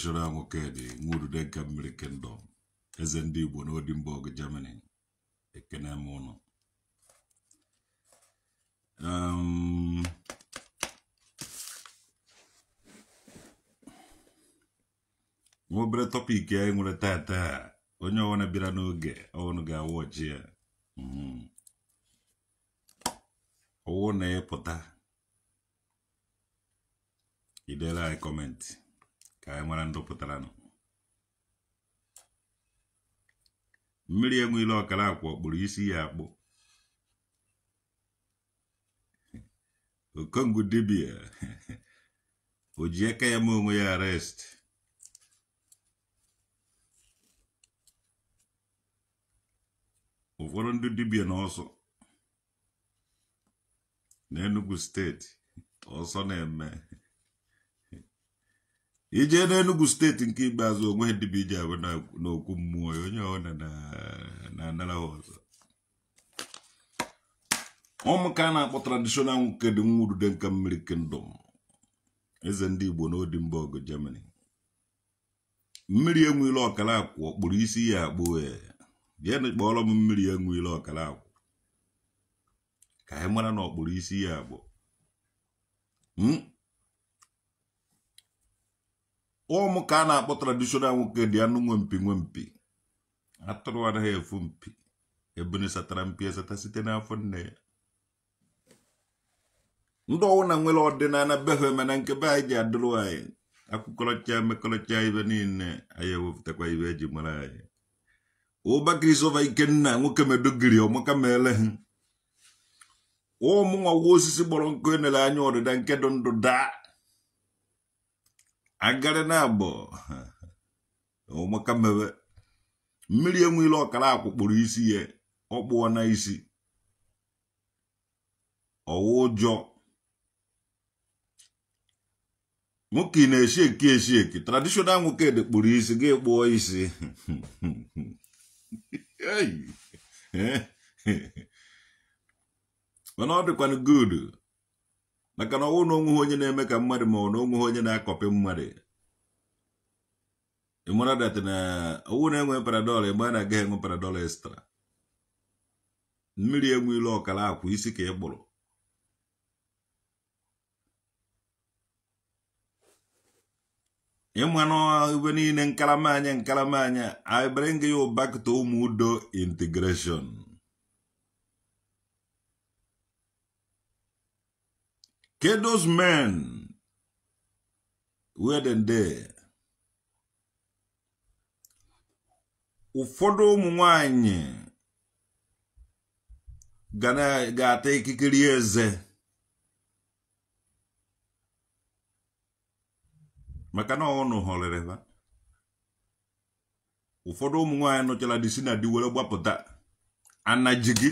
Traditional Nwokedi Nwurudenka Mmiri Kingdom, eze ndị Igbo n'Odimborg, Germany. Ekene m ụnụ. Nwa obere topic anyị nwere tata, onye ọbụla bịara n'oge ọnụ ga-awa ọchị ya. Ọwụ na ịpụta idere anyị comment ka anyị mara ndụ pụtara nụ. Mmiri enweela ọkara akwa kpụrụ isi ya akpụ. Okongwu dibia o ji aka ya mee onwe ya arrest. Ụfọdụ ndị dibia na ọsọ n'Enugu steeti, ọsọ na-eme. Ije n'Enugu steeti nke ikpeazụ, onweghị dibia iji abụ n'okwu mmụọ ya, onye ọbụla na-anara ha ọzọ. Ụmụ ka a na-akpọ Traditional Nwokedi Nwurudenka Mmiri Kingdom, eze ndị Igbo n'Odimborg, Germany. Mmiri enweela ọkara akwụ kpụrụ isi ya akpụ. Jee kpọrọ m mmiri enweela ọkara akwụ ka anyị mara na ọ kpụrụ isi ya akpụ. Ụmụ ka a na-akpọ Traditional Nwokedi anụ nwempi nwempi, atụrụ anaghị efu mpi, ebuni satara mpi esata site n'afọ nne ya. Ndị ọwụna nwere ọdịnala befe, mana nke be anyị ji adụrụ anyị akwụkọrọcha mekọrọcha ibe niile, anyị ewepụtakwa ibe eji mara anyị. Ụba Christopher Ikenna nwoke Meduguri ọmaka meele ha. Ụmụnwa osisi gbọrọ nkụ enere anya ọdịda nke dị ndụ daa agarị na abụ ọmaka mebe. Mmiri enweela ọkara akwụ kpụrụ isi ya, ọ kpụọ na isi ọwụ ụjọ. Nwoke ị na-eshi eki eshi eki, Traditional Nwokedi kpụrụ isi gị kpụọ isi. Mana ọ dịkwanụ good maka na ọwụ na onweghị onye na-eme ka mmadụ, ma ọ na onweghị onye na-akọpị mmadụ. Ịmara that na ọwụ na-enwe paradol, ịgba na-agaghị enwe paradol extra. Mmiri enweela ọkara akwụ isi ka ị kpụrụ. Ịmanụ ebe niile nkaramanya nkaramanya. I bring you back to Umudo integration. Ke those men were then there. Ụfọdụ ụmụ nwanyị ga-ata ikikere eze maka na ọnụ họrịrị ha. Ụfọdụ ụmụ nwaanyị nụchara di si na di were gbapụta anaji gị.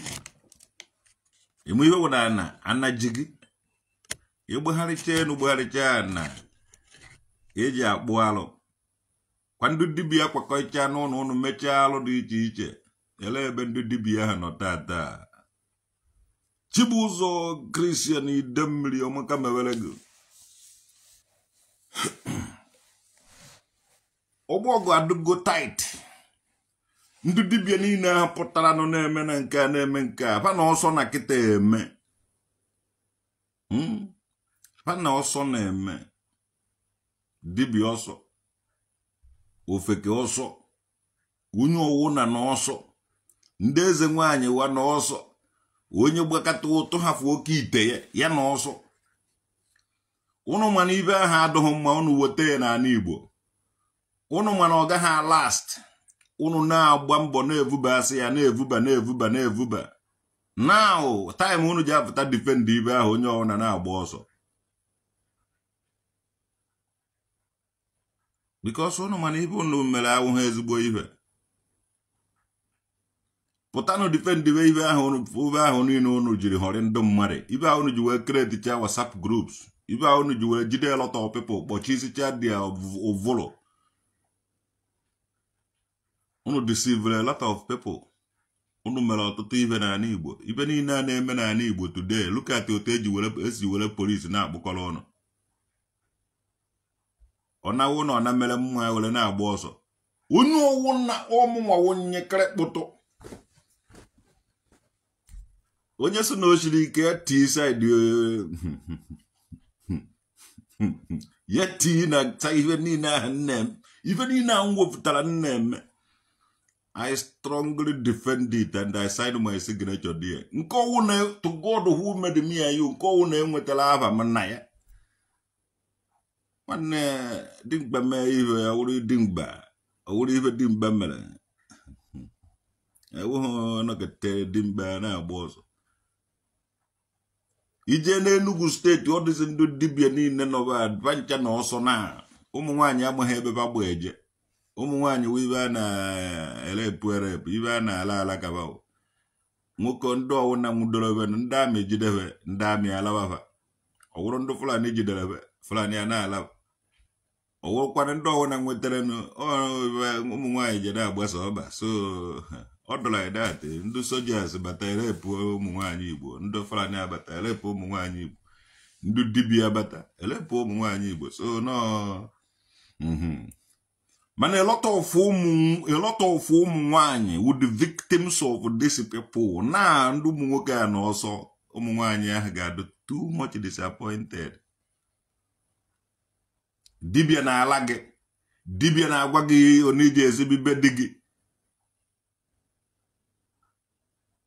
Ịmụ ihe wụ na ana anaji gị, ịgbagharịcha enu gbagharịcha ana eji akpụ alụ. Kwa ndị dibịa kwakọcha n'ụlọ ụnụ mechaa alụ dị iche iche. Elee ebe ndị dibịa ahụ nọ tata? Chibụzọ Christian Idemmiri ọmaka mewere gị. Ọgbọgụ adịgo tight. Ndị dibịa niile ahụ pụtara nọ na-eme na nke a na-eme nke a, fa na ọsọ na kịta eme. Fa na ọsọ na-eme. Dibịa ọsọ, ofeke ọsọ, onye ọwụ na n'ọsọ, ndị eze nwaanyị wa n'ọsọ, onye gbakọta ụtụ hafụ oke ite ya ya n'ọsọ. Ụnụ mana ibe ahụ adịghị mma, ụnụ weta ya n'ala Igbo. Ụnụ mana ọ gaghị last. Ụnụ na-agba mbọ na-evuba asị ya, na-evuba na-evuba na-evuba. Now time ụnụ ji apụta defend ibe ahụ, onye ọbụla na-agba ọsọ. Because ụnụ mana ibe ụnụ mere awụghị ezigbo ibe. Pụtanụ defend ibe ahụ ahụ niile ụnụ jiri họrị ndụ mmadụ. Ibe ahụ ụnụ ji wee create WhatsApp groups. Ibe ahụ ụnụ ji wee jide a lot of people kpọchisicha dia ụvụrụ. Unu deceive a lot of people. Unu mere ọtụtụ ibe n'ala Igbo. Ibe niile a na-eme n'ala Igbo today, look at otu esi were polisi na-akpụkọrọ ọnụ. Ọ na-awụ na ọ na mere mma were na-agba ọsọ. Onye ọwụ na ọmụnwa wonye krekpụtụ. Onye sị na o siri ike tii saịdị ya tii na ife niile ahụ nne m. Ife niile ahụ m wepụtara nne m. I strongly defend it and I sign my signature there. Nke ọwụ na to God who made me and you, nke ọwụ na enwetala afa m na ya. Nwanne dimkpa mee ihe ọwụrụ dimkpa, ọwụrụ ife dimkpa mere. Ewughị nọkete dimkpa na-agba ọsọ. Ije n'Enugu steeti ọ dịzị ndị dibịa niile nọba advancha na ọsọ na ụmụ nwaanyị amaghị ebe ba gba eje. Ụmụ nwaanyị wụ ibe a na-erepụ erepụ, ibe a na-ala ala kaba. Nwoke ndị ọwụna nwụdorebe ndị amị jidebe, ndị amị alababa. Ọwụrụ ndị Fulani jiderebe, Fulani a na-alaba. Ọwụrụkwana ndị ọwụna nwetara ụmụ nwaanyị je na-agbasa ọba. So ọ dị like that. Ndị sojas bata erepụ ụmụ nwaanyị Igbo, ndị Fulani abata erepụ ụmụ nwaanyị Igbo, ndị dibịa abata erepụ ụmụ nwaanyị Igbo. So no. Mana a lot of ụmụ nwaanyị were the victims of these people. Na ndị ụmụ nwoke a na ọsọ ụmụ nwaanyị ahụ ga-adị too much disappointed. Dibịa na-ala gị, dibịa na-agwa gị onye ezibibe di gị.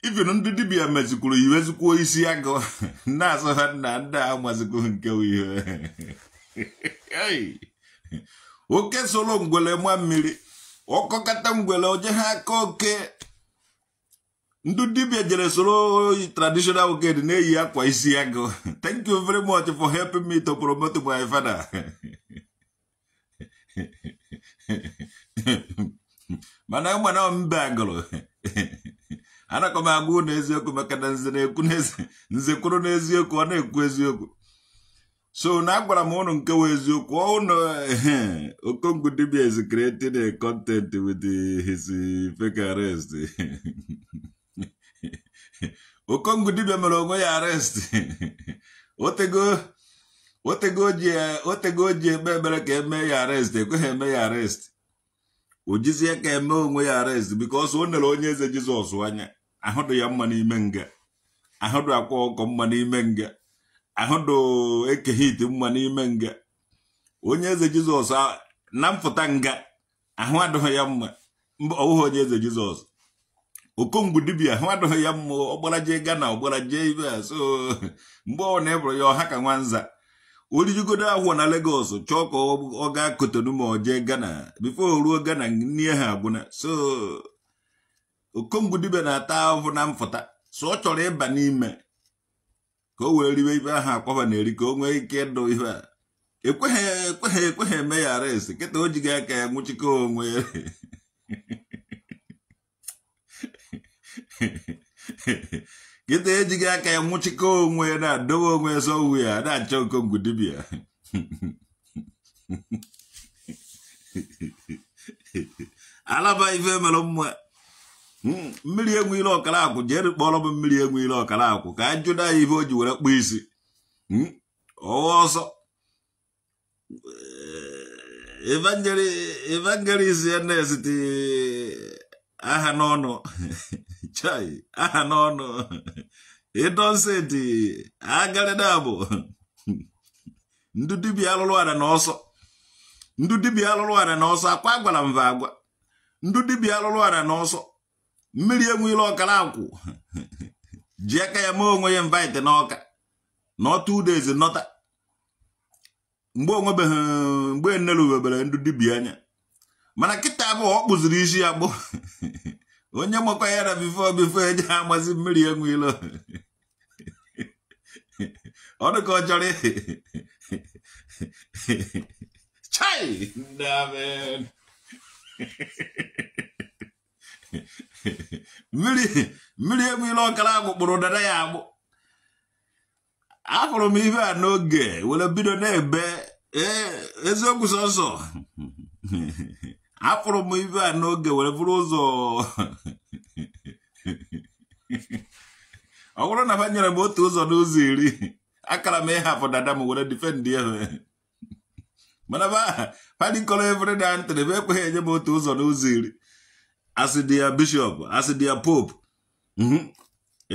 Even ndị dibịa mezikwuru iwezikwuo isi agụ na-asụ ha nna ndị a mazikwu nke ihe. Oke solo ngwele nwa mmiri, ọkọkata ngwele oje ha aka oke. Ndị dibịa jere soro traditional oke dị na-eyi akwa isi agụ. Thank you very much for helping me to promote my father. Mana mana mbe agụrụ. Anakọ m agwa unu eziokwu maka na nze na-ekwu nze kwuru n'eziokwu, ọ na-ekwu eziokwu. So na agwara m unu nke wụ eziokwu. Unu Okongwu dibia is creating a content with his fake arrest. Okongwu dibia mere onwe ya arrest. Otego ji ekpe ekpere ka eme ya arrest, ekweghị eme ya arrest. O jizie ka eme onwe ya arrest because o nere onye eze Jizọs anya. Ahụdụ ya mma n'ime nga, ahụdụ akwa ọkọ mma n'ime nga, ahụdụ ekehit mma n'ime nga. Onye eze Jizọs na mpụta nga ahụ adịghị ya mma. Ọwụghị onye eze Jizọs. Okongwu dibia ahụ adịghị ya mma. Ọgbara jee Ghana, ọgbara jee ibe a. So mgbe ọ na-ebụrụ ya ọha ka nwanza orijugodo ahụ na Lagos chọọ ka ọ gaa Kotonu ma ọ jee Ghana. Before o ruo Ghana nne ha agwụna. So Okongwu dibia na-ata ahụhụ na mfụta. So ọ chọrọ ịba n'ime ka o wee riwe ibe ahụ akwaba na-eri ka o nwee ike ịdụ ihe a. Ekweghị eme ya arrest. Kịta o jighị aka ya nwụchikọ onwe ya. Kịta ejighị aka ya nwụchikọ onwe ya na-adowe onwe ya sọ uwe ya na-achọ Okongwu dibia. Alaba ife mere mma. Mmiri enwe ile ọkara akwụ, jee kpọrọ m mmiri enwe ile ọkara akwụ ka a jụda ya ife o ji were kpụ isi. Ọwa ọsọ. Evangelist ya na-esite aha n'ọnụ. Chai, aha n'ọnụ. Ịdọnseti agarịda bụ ndị dibịa alụrụ ara na ọsọ. Ndị dibịa alụrụ ara na ọsọ akwa gwara mva agwa. Ndị dibịa alụrụ ara na ọsọ. Mmiri enwe ile ọkara akwụ ji aka ya mee onwe ya invite n'ọka nọ 2 days nọta. Mgbe onwebeghị mgbe nnerubebere ndị dibịa anya. Mana kịta abụọ ọ kpụziri isi ya gbụ. Onye makwa ya na bifo eji amazi mmiri enwe ilo. Ọ dị ka ọ chọrọ chai ndamen. Mmiri enwe ilo ọkara agbụ kpụrụ dada ya agbụ. Afụrụ m ife a n'oge were bido na-ebe eziokwu sọsọ. Afụrụ m ife a n'oge were bụrụ ụzọ. Ọ bụrụ na ha nyere m otu ụzọ n'ụzọ iri, akara m ịhapụ dada m were defend ya. Mana padikọrọ every day ntịrị ebe ekweghị enye m otu ụzọ n'ụzọ iri. Asị dị ya bishọp, asị dị ya pope.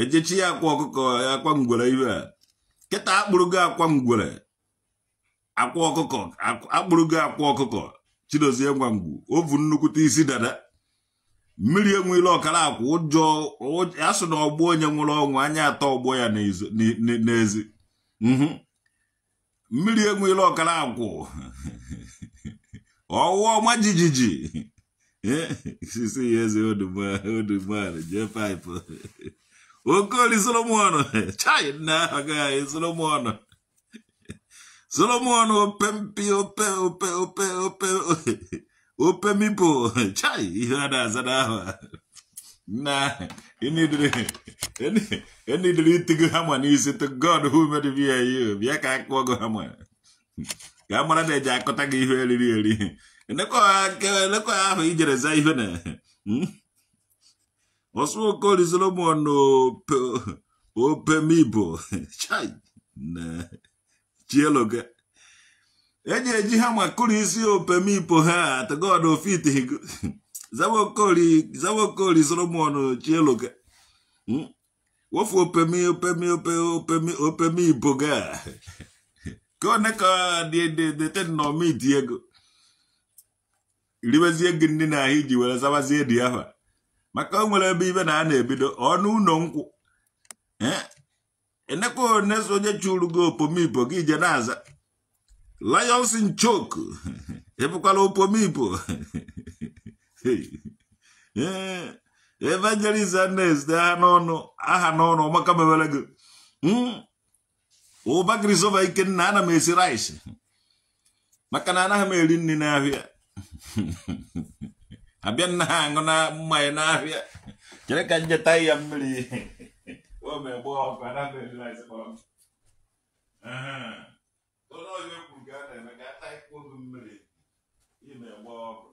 Ejechi ya akwa ọkụkọ akwa ngwere ibe a. Kịta akpụrụgo akwa ngwere. Akwa ọkụkọ, akpụrụgo akwa ọkụkọ. Chidozie Ngwangwu, ovu nnukwute isi dada. Mmiri enweela ọkara akwa ụjọ asụ na ọgbọ onye nwụrụ ọnwụ anya atọ ọgbọ ya n'ezi. Mmiri enweela ọkara akwụ. Ọwụ ọma jijiji. Sisi ya eze odumara jee paịpụ. Okoli Solomon chai na agaghị Solomon. Solomon ope mpi ope ope ope ope ope mipo chai ihe a na-aza n'ahụ na enidiri itigo hama n'isi to God who made me and you. Bịa ka akụọ gị hama ka a mara na eji akọta gị ihe eriri eri. Elekọ ahụ ijere za ihe na ọsụ Okoli Solomon ope mipo chai na chieloga eji eji hama kụrụ isi opemipo ha to God ofit Zawokoli Solomon chieloga wofu opemi opemi opemi opemipo ga ka one ka dị ten nọ miti ego ribezie gị ndị na ahụ iji were zabazie dị afa maka o nwere ebe ibe na a na-ebido ọnụ ụlọ nkwụ. Enekwa oneso onye chụrụ gị opomipo gị ije na-aza Lions in choke. Ebukwala opomipo. Evangelist Ernest aha n'ọnụ ọmaka mewere gị. Ụba Christopher Ikenna ana m esi rice maka na anaghị m eri nri n'ahịa. Abịa nna ha aṅụ na mmanya n'ahịa. Chere ka njeta ya mmiri. O megbe ọkụ anaghị m eri rice kpọrọ. Ụlọ ọhịa kwuru ka a na-eme ka ata ikwu oge mmiri ime gba ọkụ.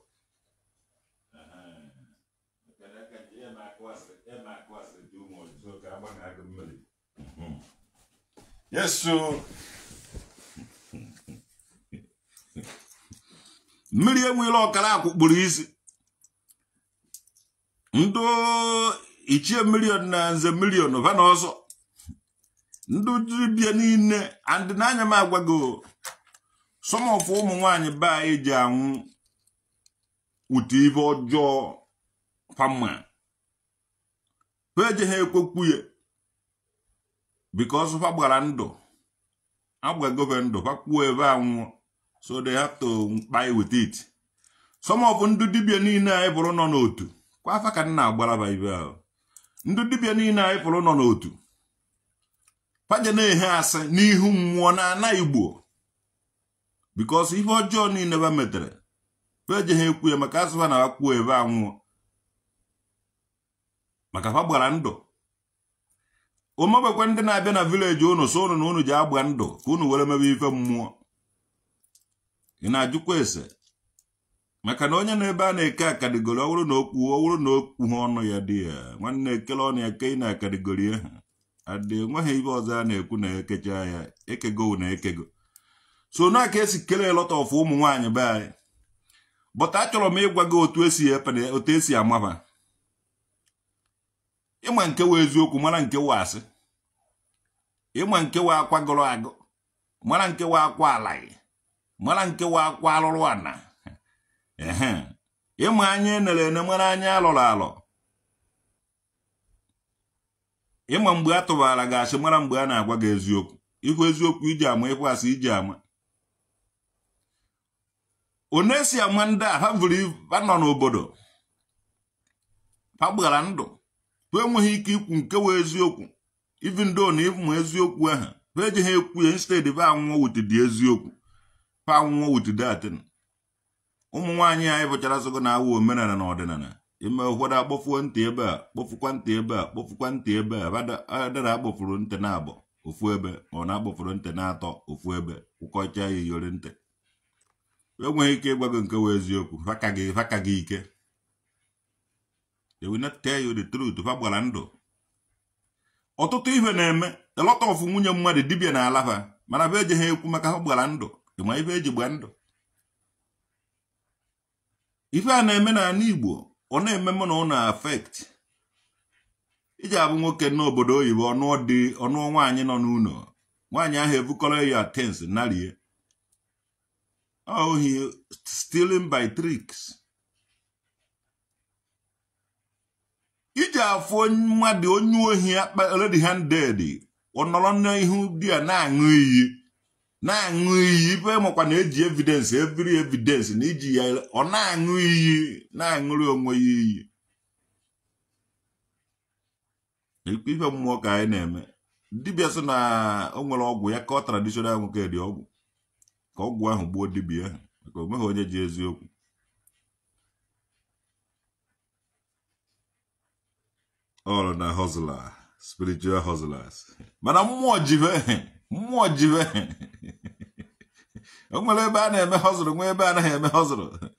Yes, so mmiri enweela ọkara akwụkpụrụ isi. Ndị ichie milion na nze milion va na ọsọ. Ndị dibịa niile and n'anya m agwago some of ụmụ nwaanyị be anyị ji anwụ ụtụ ife ọjọọ fama peje ha ekwekwu ya because fa gbara ndụ agbagove ndụ fa kwuo ebe anwụ, so they have to buy with it. Some of ndị dibịa niile anyị pụrụ nọ n'otu kwa afa ka nna agbaraba ibe ahụ. Ndị dibịa niile anyị pụrụ nọ n'otu paje na-ehe asị n'ihu mmụọ na ana Igbo because ife ọjọọ niile ba metere peje ha ekwu ya maka asụfa na kwuo ebe anwụọ maka fa gbara ndụ. Omebekwe ndị na-abịa na vileji unu so unu na unu ji agba ndụ ka unu were mebe ife mmụọ. Ị na-ajụkwa ese maka na onye nọ ebe a na-eke akadigori ọ bụrụ na okwu ọ bụrụ na okwu ha ọnụ ya dị ya nwanne ekele ọnụ ya ke ị na akadigori ahụ adị enweghị ibe ọzọ a na-ekwu na ekecha ya ekego na ekego. So na ka esi kelee lot of ụmụ nwaanyị be anyị. But achọrọ m ịgwa gị otu esi otu esi amaba ịma nke wee eziokwu mara nke wee asị, ịma nke wee akwa gụrụ agụ mara nke wee akwa alaghị mara nke wee akwa alụrụ ana. Ehe, ịma anya enere ene mara anya alụrụ alụ, ịma mgbe a tụbara gị asị mara mgbe a na-agwa gị eziokwu. Ịhụ eziokwu iji ama, ịhụ asị iji ama. One si ama ndị a ha vụrụ ha nọ n'obodo ha gbara ndụ ha enweghị ike ikwu nke wee eziokwu even though na ịmụ eziokwu ahụ ha ejighị ha ekwu ya instead ba anwụọ with the eziokwu ha anwụọ with that. Ụmụ nwaanyị anyị bụchara sịgo na awụ omenala na ọdịnala ime ụfọdụ akpọfuo ntị ebe a kpọfukwa ntị ebe a kpọfukwa ntị ebe a adara akpọfuru ntị na-abọ ofu ebe ọ na-akpọfuru ntị na-atọ ofu ebe kwụkọcha ya iyori ntị. Enweghị ike ịgwa gị nke wee eziokwu ha ka gị ike. They will not tell you the truth. Ha gbara ndụ. Ọtụtụ ihe na-eme a lot of nwunye mmadụ dibịa na-alafa mana be eji ha ekwu maka ha gbara ndụ. Ịma ife eji gba ndụ Ife a na-eme n'ala Igbo, ọ na-eme mụ na ọ na-affect. Iji abụ nwoke n'obodo oyibo ọnụọ dị ọnụọ nwaanyị nọ n'ụlọ, nwaanyị ahụ ebukọrọ ya tens narie. Ohi, stealing by tricks. Iji afụ mmadụ onye ohi already handed, ọ nọrọ n'ihu di ya na-aṅụ iyi, na-aṅụ iyi ife makwa na eji evidence, every evidence na iji ya, ọ na-aṅụ iyi, na-aṅụrị onwe ya iyi. Ife mmụọ ka anyị na-eme. Dibịa sị na o nwere ọgwụ ya ka ọ traditional nwoke dị ọgwụ ka ọgwụ ahụ gbuo dibịa ahụ, maka o nweghị onye ji eziokwu. All na hustler, spiritual hustlers. Mana mmụọ jibe, mmụọ jibe. O nwere ebe a na-eme hustle, nwee ebe a naghị eme hustle.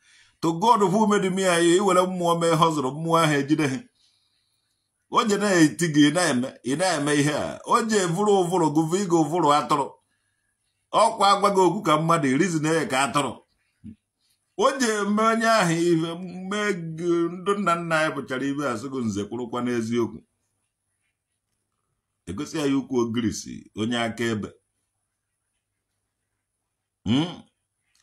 To God who made me, anyị iwere mmụọ mee hustle, mmụọ ahụ ejide ha. O je na-eti gị ị na-eme ihe a. O je vụrụ ụvụrụ gụvụ ịga ụvụrụ atụrụ. Ọkwa agwa gị okwu ka mmadụ irizi na ka atụrụ. O ji eme onye ahụ ihe mee ndị nna nna anyị pụchara ibe asụgụ nze kwurukwa n'eziokwu. Egosi ya ukwu ogirisi onye akaebe.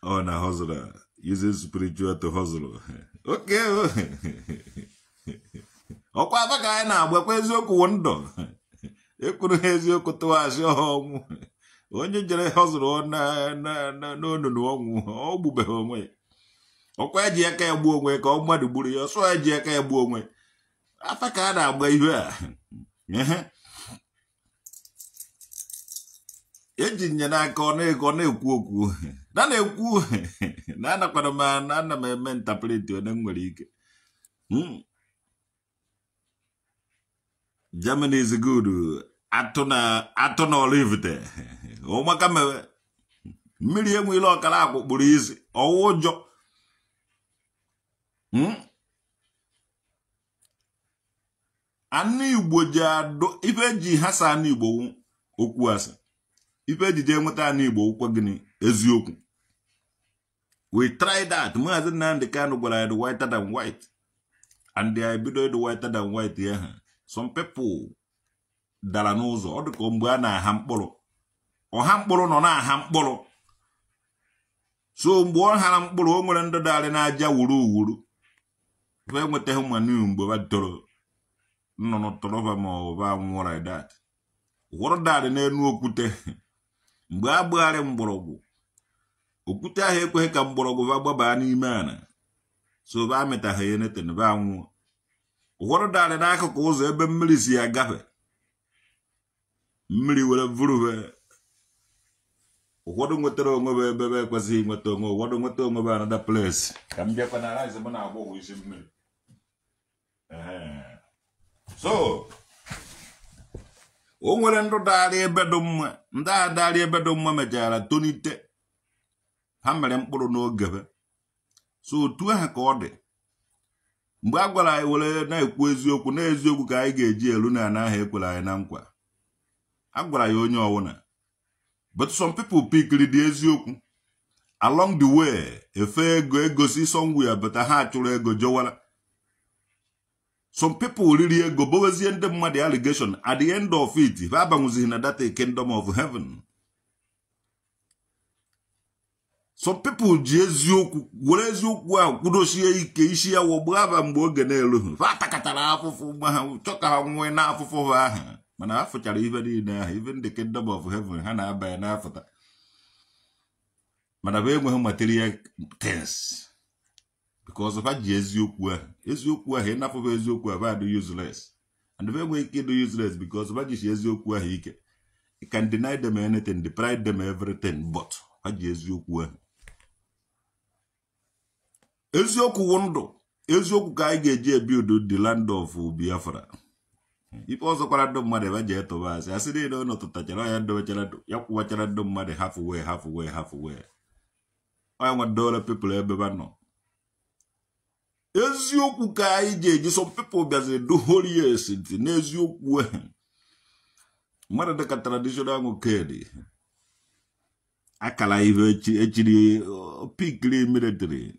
Ọ na hustler, using spiritual to hustle. Okay. Ọkwa aba ka anyị na-agbakwa eziokwu wụ ndụ. Ekwuru ha eziokwu tụwasị ọha ọnwụ. Onye jere hustle n'onunu ọnwụ, ọ gbubeghị onwe ya. Ọkwa eji aka ya gbuo onwe ka ọ mmadụ gburu ya, ọsọ eji aka ya gbuo onwe. Afa ka a na-agba ihe a. Eji nye n'aka ọ na-ekwu okwu. Na na-ekwu na anakwara m na ana m eme ntapiriti onye m nwere ike. Germany is good. Atụ na Olivite. Ụmụaka mewe. Mmiri enweela ọkara akpụkpụrụ isi. Ọwụ ụjọ. Anụ Igbo ji adụ ife eji hasa anụ Igbo okwu asị. Ife ejije enweta anụ Igbo okwu gịnị? Eziokwu. We try that. Maazị Nnamdi Kanu gwara ya the whiter than white. And they bido the whiter than white ya ha. Some people dara n'ụzọ. Ọ dịka mgbe a na-aha mkpụrụ. Ọha mkpụrụ nọ na-aha mkpụrụ. So mgbe ọ hara mkpụrụ, o nwere ndị darị n'aja wuru wuru. Ife enwetaghị mmanụ mgbe ba toro nnụnụ tọrọba ma ọ ba nwụọ like that. Ụfọdụ darị n'elu okwute. Mgbe a gbagharị mgbọrọgwụ, okwute ahụ ekweghị ka mgbọrọgwụ ba gbabaa n'ime ala. So ba amịtaghị ya neten ba nwụọ. Ụfọdụ darị n'akụkụ ụzọ ebe mmiri si agafe. Mmiri were vuru. Ụfọdụ nwetara onwe bụ ebe ebe ekwesịghị nweta onwe, ụfọdụ nweta onwe bụ another place. Ka m bịakwa na rice m na-agwọ isi mmiri. So o nwere ndụ darị ebe dị mma, ndị agha darị ebe dị mma mechara tonite. Ha mere mkpụrụ n'oge be. So otu ahụ ka ọ dị. Mgbe a gwara anyị were na-ekwu eziokwu, na eziokwu ka anyị ga-eji elu na ana ahụ ekwere anyị na nkwa. A gwara ya onye ọwụna. But some people picked the eziokwu. Along the way, efe ego egosi somewhere, but ha chụrụ ego jowara. Some people riri ego bowezie ndị mmadụ allegation. At the end of it, ha abanwuzighị na that kingdom of heaven. Some people ji eziokwu were eziokwu ahụ kwudosie ike isi ya wọgbuo aba mgbe oge na-erughị. Ha takatara afụfụ mgbe ha chọ ka ha nwee n'afụfụ ha ahụ. Mana ha fụchara ife niile ahụ, even the kingdom of heaven ha na-abanye n'afụta. Mana ha enweghị material things. Because ha ji eziokwu ahụ. Eziokwu ahụ, ịnapụba eziokwu ahụ, ha dị useless. And ha enweghị ike ịdị useless because ha ji eziokwu ahụ ike. You can deny them anything, deprive them everything, but ha ji eziokwu ahụ. Eziokwu wụ ndụ. Eziokwu ka anyị ga-eji ebuild the land of Biafra. Ife ọzọkwara ndụ mmadụ ebe ji etụba asị. Asị niile ọ nọtụtachara ya ndobechara ya kwụwachara ndụ mmadụ halfway halfway halfway. Onye nwadole people ebe ba nọ. Eziokwu ka anyị ji eji. Some people bịaziri do holiest n'eziokwu ahụ. Mmadụ dịka traditional nwoke dị. Akara ihe echiri pikiri military.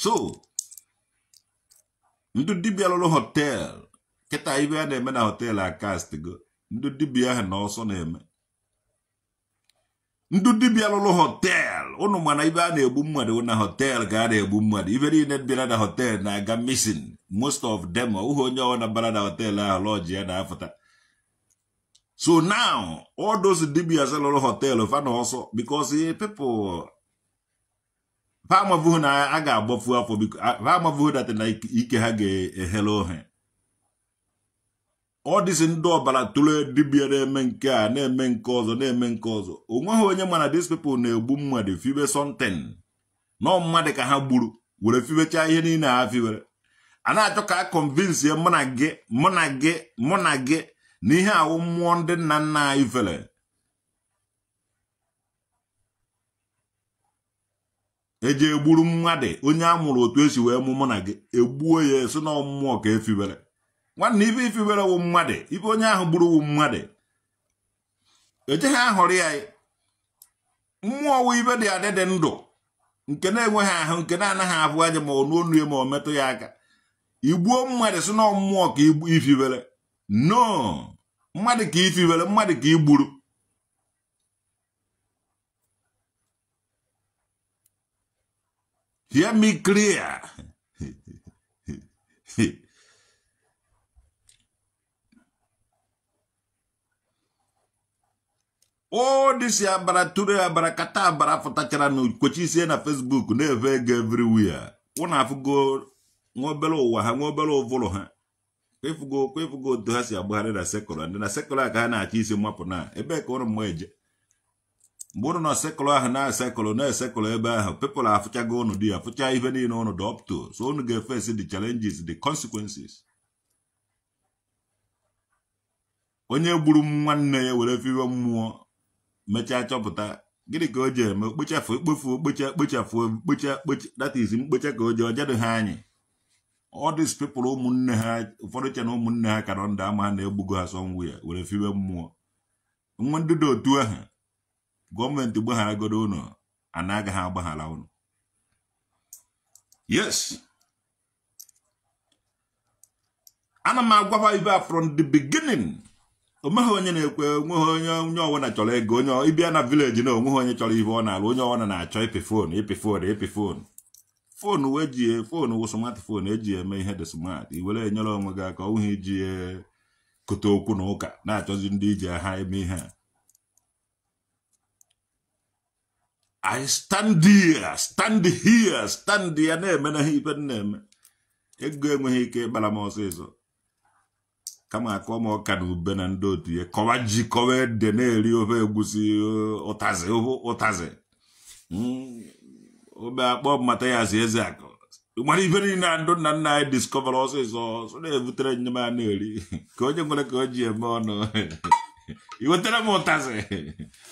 So ndị dibịa lụrụ hotel kịta ibe a na-eme na hotel a cast go. Ndị dibịa ahụ na ọsọ na-eme. Ndị dibịa lụrụ hotel ụnụ mana ibe a na-egbu mmadụ na hotel ka a na-egbu mmadụ. Ibe niile bịara na hotel na-aga missing. Most of them ọwụghị onye ọbụla bara na hotel ahụ lọji ya na-afụta. So now all those dibias lụrụ hotel fa na ọsọ because people fa amavuhu na a ga-agbafu afọ fa amavuhu that na ike ha ga-ehele ohe. All this ndị ọbara tụrụ dibịa na-eme nke a na-eme nke ọzọ na-eme nke ọzọ. Onweghị onye mana these people na-egbu mmadụ fibe something. Nọ mmadụ ka ha gburu were fibechaa ihe niile ha fiwere. A na-achọ ka a convince ya mụ na gị mụ na gị mụ na gị na ihe awụ mmụọ ndị nna nna anyị fere. Eji egburu mmadụ onye a mụrụ otu esi wee mụ mụ na gị egbuo ya esi na mmụọ ka efibere. Nwanne ife ifibere wụ mmadụ, ife onye ahụ gburu wụ mmadụ. Ejeghị ahụrụ ya. Mmụọ wụ ife dị adị dị ndụ nke na-enweghị ahụ nke na-anaghị abụ anya ma ọ nụ onu ya ma ọ metụ ya aka. Igbuo mmadụ si na mmụọ ka ifibere. No, mmadụ ka ifibere, mmadụ ka igburu. Hear me clear. All this abara ture abara kata abara fụtachara na kwechisie na Facebook na-efe ego everywhere. Ụnụ afụgo nwa obere ụwa ha nwa obere ụvụrụ ha. Kwefugo otu ha si agbagharị na sekụlụ ndị na sekụlụ a ka ha na-achọ isi mmapụ na ebee ka ụnụ mma eje. Mgbe ụnụ nọ sekụlụ ahụ na-esekụlụ na-esekụlụ ebe ahụ people afụchago ụnụ di afụcha ife niile ụnụ dị up to. So ụnụ ga-efesi the challenges, the consequences. Onye gburu nwanne ya were fiwe mmụọ mechaa chọpụta gịnị ka o ji eme kpochafu ekpofu kpocha kpochafu kpocha kpocha that is mkpocha ka o ji ọjadụ ha anyị. All these people ụmụnne ha ụfọdụ che na ụmụnne ha ka nọ ndụ ama ha na-egbugo ha somewhere were fiwe mmụọ. Nwa ndị dị otu ahụ gọọmenti gbagharagodo ụnụ ana agaghị agbaghara ụnụ. Yes, ana m agwakwa ibe a from the beginning. Onweghị onye na-ekwe, onweghị onye onye ọbụla chọrọ ego. Onye ịbịa na village na onweghị onye chọrọ ibe ọ na-alụ. Onye ọbụla na-achọ ịpị fon ịpị fon ịpị fon. Fon wee ji fon wụ smartphone eji eme ihe dị smart. I were enyere onwe gị aka ọ bụghị iji kote okwu na ụka na-achọzi ndị iji ha eme ihe a. I stand here, stand here, stand here na-eme na ihe ife na-eme. Ego enweghị ike ịkpara m ọsịsọ. Kama akọ m ọka na ube na ndị otu ya kọwa ji kọwa ede na-eri ofe egusi ụtazị ofe ụtazị. Obe akpọ mmata ya si eze akụ. Mara ife niile na ndụ nna nna anyị discover ọsịsọ so na-ebutere njem a na-eri ka onye nwere ka o ji eme ọnụ. I wetara m ụtazị,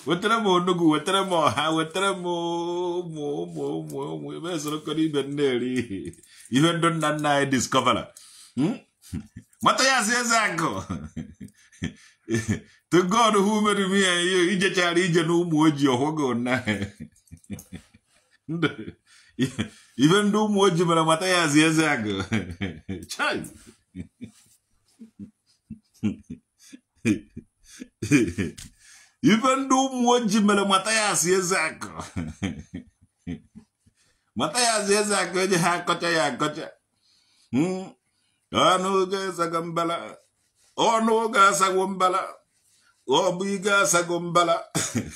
wetara m onugbu, wetara m ọha, wetara m ụmụ ụmụ ụmụ ụmụ ebe esorokọrọ ibe na-eri ihe ndụ nna nna anyị discover. Mata ya si eze akụ. To God who made me and you, ijechara ije na ụmụ ojii ọhụgo na ife ndị ụmụ ojii mere mata ya si eze akụ. Chai. Ife ndị ụmụ ojii mere mata ya si eze akụ. Mata ya si eze akụ eji ha akọcha ya akọcha. Ọnụ ga-asago mbala, ọnụ ga-asago mbala, ọ bụ ị ga-asago mbala,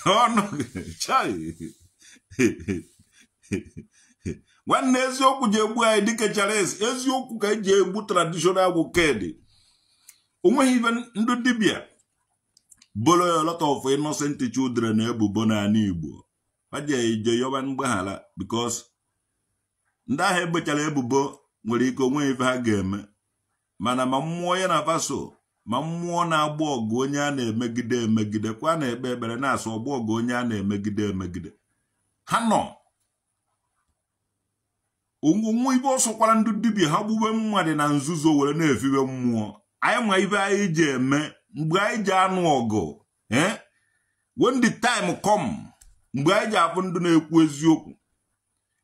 ọnụ chai. Nwanne eziokwu ji egbu anyị dịka Charles, eziokwu ka eji egbu traditional wokedi. Onweghị ife ndị dibịa boro a lot of innocent children ebubo n'ala Igbo. Ha ji eje yọba mgbaghara because ndị ahụ egbechara ebubo nwere ike onwe ife ha ga-eme. Mana ma mmụọ ya na faso ma mmụọ na-agba ọgụ onye a na-emegide emegide kwa na-ekpe ekpere na-asụ ọgba ọgụ onye a na-emegide emegide. Ha nọ onwe ibe ọsọkwara ndị dibịa ha gbube mmadụ na nzuzo were na-efiwe mmụọ. Anyị ma ibe anyị ji eme mgbe anyị ji anụ ọgụ. When the time come, mgbe anyị ji afụ ndị na-ekwu eziokwu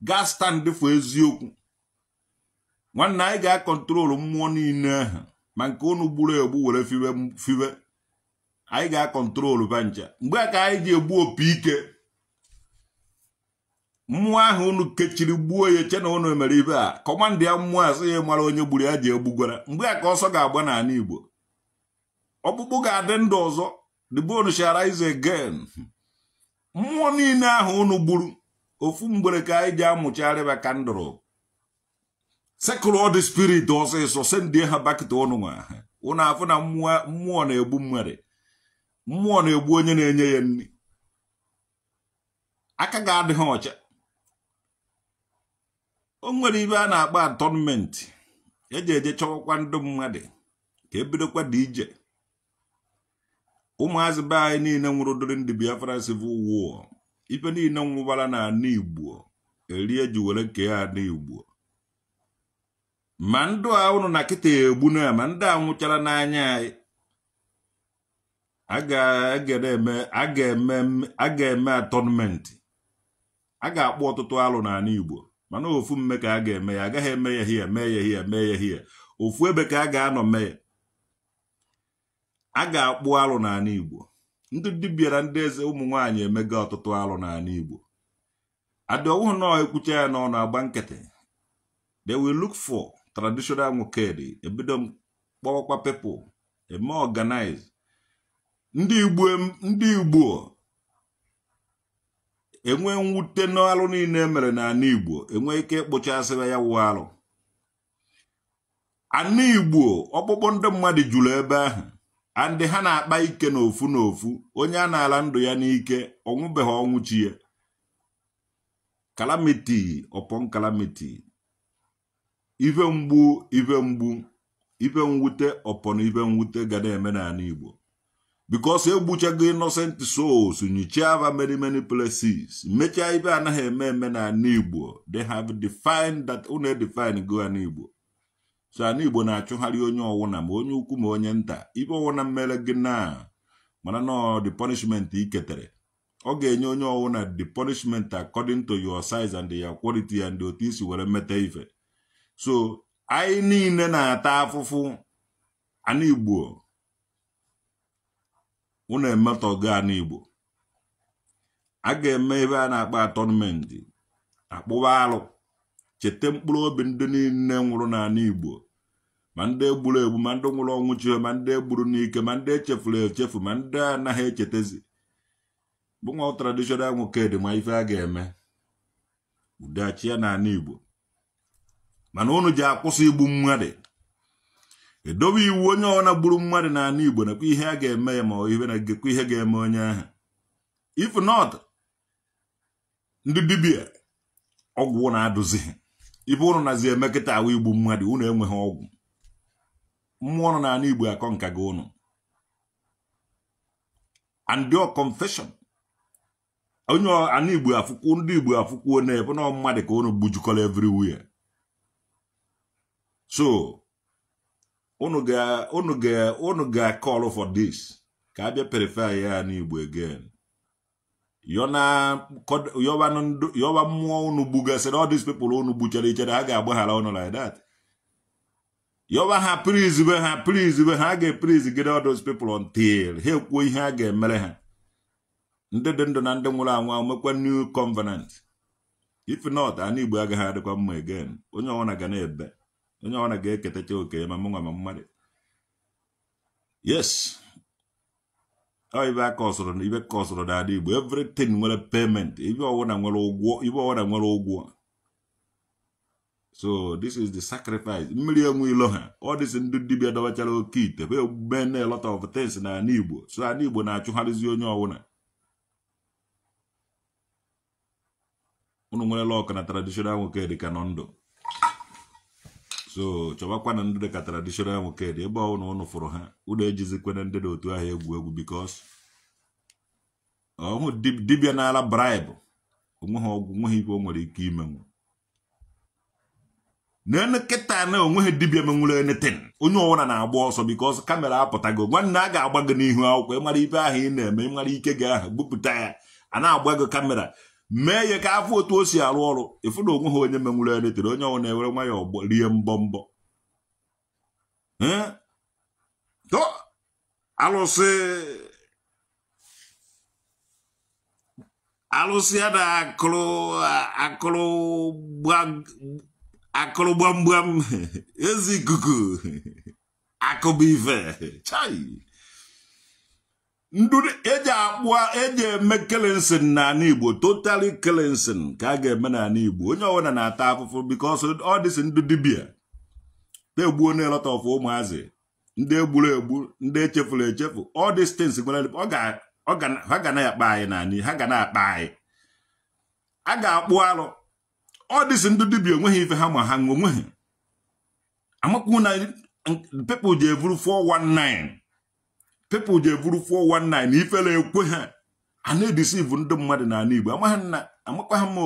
ga stand for eziokwu. Nwanne anyị ga-akọntrolu mmụọ niile ahụ ma nke unu gburu egbu were fiwe anyị ga-akọntrolu bancha mgbe a ka anyị ji egbu opi ike mmụọ ahụ unu kechiri gbuo ya che na unu mere ibe a kọmandị ya mmụọ asị ya mara onye gburu ya ji egbugwara mgbe a ka ọsọ ga-agba n'ala Igbo ọkpụkpụ ga-adị ndụ ọzọ. The bone shall rise again. Mmụọ niile ahụ unu gburu ofu mgbere ka anyị ji amụcharịba kandụrụ sekụl all the spirit ọsịsọ send ha back to unu nwa unu afụ na mmụọ na-egbu mmadụ, mmụọ na-egbu onye na-enye ya nri. Aka ga-adị ha ọcha. O nwere ibe a na-akpọ atọnment eji eje chọwakwa ndụ mmadụ ka ebidokwa dị ije. Ụmụazị be anyị niile nwụrụ during the Biafra Civil War, ife niile nwụbara n'ala Igbo erie ji were kee ala Igbo. Ma ndụ a unu na kịta egbu na ma ndị a nwụchara n'anya anyị a ga-eme atọnment. A ga-akpọ ọtụtụ alụ n'ala Igbo mana ofu mme ka a ga-eme ya, agaghị eme ya hie mee ya hie mee ya hie, ofu ebe ka a ga-anọ mee ya. A ga-akpụ alụ n'ala Igbo. Ndị dibịa na ndị eze ụmụ nwaanyị emega ọtụtụ alụ n'ala Igbo. Adị ọwụhụ nọọ ekwucha ya n'ọnụ agba nkịtị. They will look for traditional nwokedi ebido kpọwakwa people eme organize. Ndị Igbo enwe mwute n'alụ niile emere n'ala Igbo enwe ike ịkpụchasịra ya wụ alụ. Ala Igbo ọkpụkpụ ndị mmadụ juru ebe ahụ andị ha na-akpa ike n'ofu n'ofu. Onye a na-ala ndụ ya n'ike ọnwụbeghị ọnwụ chi ya. Calamity upon calamity, ife mgbu ife mgbu, ife mwute upon ife mwute ga na-eme n'ala Igbo because egbuchago innocent souls nyichiava many many places mechaa ife anaghị eme eme n'ala Igbo. They have defined that unu define go ala Igbo. So ala Igbo na-achụgharị onye ọwụna ma onye ukwu ma onye nta. Ife ọwụna mmere gị na mana nọ the punishment i ketere ọ ga-enye onye ọwụna the punishment according to your size and your quality and otu isi were meta ife. So anyị niile na-ata afụfụ. Ala Igbo unu emetọgo ala Igbo. A ga-eme ebe a na-akpọ atọnment, akpụwa alụ, cheta mkpụrụ obi ndị niile nwụrụ n'ala Igbo, ma ndị egburu egbu, ma ndị nwụrụ ọnwụ chi, ma ndị egburu n'ike, ma ndị echefuru echefu, ma ndị anaghị echetezi. Bụ nwa traditional nwoke dị ma ife a ga-eme udachi ya n'ala Igbo. Mana unu ji akwụsị igbu mmadụ, edobe iwu onye ọna gburu mmadụ n'ala Igbo nakwa ihe a ga-eme ya ma ihe na-egekwa ihe ga-eme onye ahụ. If not, ndị dibịa ọgwụ na-adụzi ife unu nazi eme kịta ahụ igbu mmadụ, unu enweghị ọgwụ. Mmụọ nọ n'ala Igbo akọ nka gị unu. And your confession onye ala Igbo afụkwu ndị Igbo afụkwuo na-ebe na mmadụ ka unu gbujukọrọ everywhere. So unu ga call for this ka abịa purify ya n'Igbo again. Yọba mmụọ unu gbugasịrị all these people unu gbuchara ichere ha ga-agbaghara unu like that. Yọba ha please be ha please be ha ga-please get all those people until ha ekwuo ihe a ga-emere ha. Ndị dị ndụ na ndị nwụrụ anwụ mekwa new covenant. If not, ala Igbo agaghị adịkwa mma again. Onye ọbụla ga na-ebe, onye ọbụla ga-eketacha oke ya ma mụnwa ma mmadụ. Yes, ọ ibe aka ọsọrọ na ibe ka ọsọrọ n'ala Igbo. Everything nwere payment, ibe ọbụla nwere ụgwọ, ibe ọbụla nwere ụgwọ. So this is the sacrifice. Mmiri enwe ilo ha all this ndị dibịa dọbachara oke ite mee a lot of things n'ala Igbo. So ala Igbo na-achụgharịzi onye ọbụla. Unu nwere lọk na traditional nwoke dị ka nọ ndụ. So chọbakwa na ndị dị ka traditional nwoke dị ebe ọbụla unu fụrụ ha, unu ejizikwana ndị dị otu ahụ egwu egwu because ọhụ dibịa na-ala bribe onweghị ọgwụ, onweghị ife o nwere ike imenwu. Nene kịta na onweghị dibịa menwuru anything. Onye ọbụla na-agba ọsọ because kamera apụtago. Nwanne a ga-agba gị n'ihu akwụkwọ, ịmara ife ahụ ị na-eme, ịmara ike gị ahụ, bupụta ya. A na-agba gị kamera. Mee ya ka afọ otu o si arụ ọrụ. Ịfụ na onwe ha onye menwuru ya netere onye ọwụ na-ewere nwayọọ rie mbọ mbọ. Alụsị alụsị ya na akụrụ akụrụ gbamgbam ezi ikuku akụba ife chai ndụ eji akpụ eji eme cleansing n'ala Igbo, totally cleansing ka a ga-eme n'ala Igbo. Onye ọbụla na-ata afụfụ because ọ dịsị ndụ dibịa na-egbuo na lot of ụmụazị ndị egburu egbu, ndị echefuru echefu. All these things nwere ha ga na-akpa anyị n'ala, ha ga na-akpa anyị. A ga-akpụ alụ. Ọ dịsị ndị dibịa onweghị ife ha ma ha onweghị amakwu na people ji evuru 419, people ji evuru 419 ifere ekwe ha a na-edisivu ndị mmadụ n'ala Igbo. Amaghị nna amakwa ha ma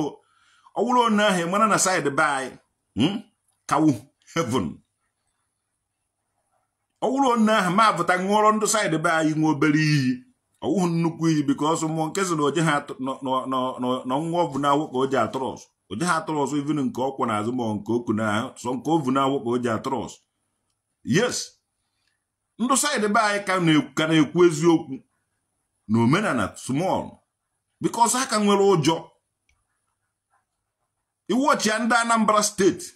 ọ wụrụ onye ahụ mara na side be anyị kawu heaven. Ọ wụrụ onye ahụ ma apụta ṅụọrọ ndị side be anyị nwe obere iyi, ọwụghị nnukwu iyi because mmụọ nke sị na oje ha na nwa ọbụ na awụ ka o ji atụrụ ọsọ. Oje ha atụrụ ọsọ even nke ọkwụ n'azụ ma nke oku na sọ nke ovu na awụ ka o ji atụrụ ọsọ. Yes, ndụ saịdị be anyị ka na-ekwu eziokwu na omenala small because ha ka nwere ụjọ. Iwọchi ya ndị Anambra steeti,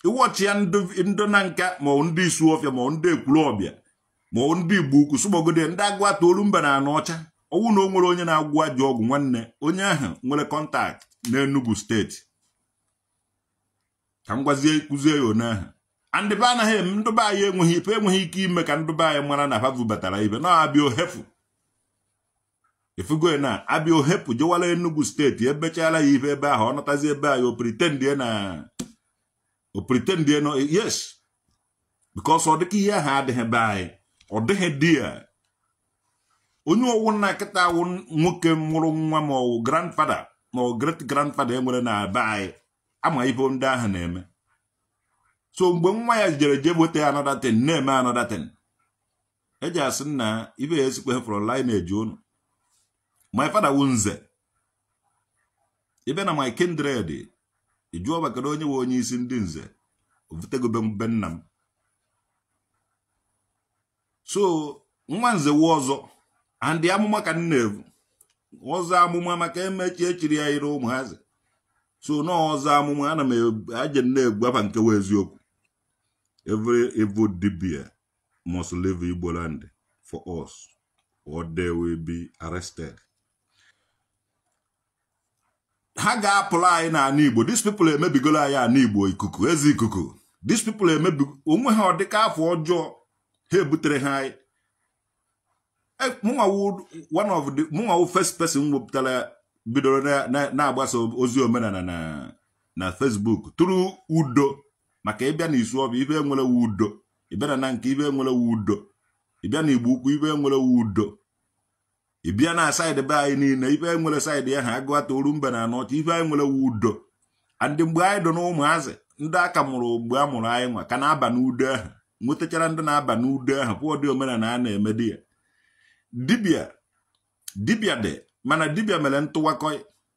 iwọchi ya ndị na nka ma ọ ndị Isuọfịa ma ọ ndị Ekwulọbịa ma ọ ndị Igbo Ukwu sụgbọgode ndị Agụata Olumba na Anọ Ọcha. Ọwụ na o nwere onye na-agwụ ajọ ọgwụ nwanne onye ahụ nwere kọntaktị n'Enugu steeti ka m gwazie kụzie ya onye ahụ. Andịbe anaghị eme ndụbe anyị enweghị ife enweghị ike ime ka ndụbe anyị mara na ha bubatara ibe na abịa ohefu ifugo na abịa ohepu jewara Enugu steeti ebechara ya ife ebe ahụ ọ nọtazi ebe anyị o pretendie na yes because ọ dịka ihe ahụ adịghị be anyị, ọ dịghị di ya. Onye ọwụ nna kịta awụ nwoke mụrụ nwa ma ọ grandfather ma ọ great grandfather enwere na be anyị ama ife ndị ahụ na-eme. So mgbe nwa ya jere jee weta another thing na-eme another thing eji asị nna ibe ya esikwe from lineage unu. My father wụ nze ibe na my kindred ịjụọ maka onye nwe onye isi ndị nze ovutegobe be nna m. So nwa nze wụ ọzọ and amụma ka nna evu ọzọ amụma maka emechi echiri ya ire ụmụazị. So na ọzọ amụma ana m aje nna-egwu afa nke wụ eziokwu. Every evil dibia must leave Igbo land for us or they will be arrested. Ha ga-apụrụ anyị n'ala Igbo. These people emebigolo anyị ala Igbo ikuku ezi ikuku. These people emebigo onwe ha ọ dịka afọ ọjọọ ha ebutere ha anyị. Mụnwa wụ first person wepụtara bidoro na-agbasa ozi omenala na Facebook tụrụ udo maka ịbịa na Isuọfịa ibe enwere udo, ịbịa na nke ibe enwere udo, ịbịa na Igbo Ukwu ibe enwere udo, ịbịa na saịdị be anyị niile ibe enwere saịdị ahụ Agụata Olumba na Anọcha ibe anyị nwere udo. Andị mgbe anyị dọ n'ụmụazị ndị aka mụrụ mgbe a mụrụ anyị nwa ka na-aba n'udo ahụ nwetachara ndị na-aba n'udo ahụ pụọ dị omenala a na-eme di ya. Dibịa dị mana dibịa mere ntụwakọ.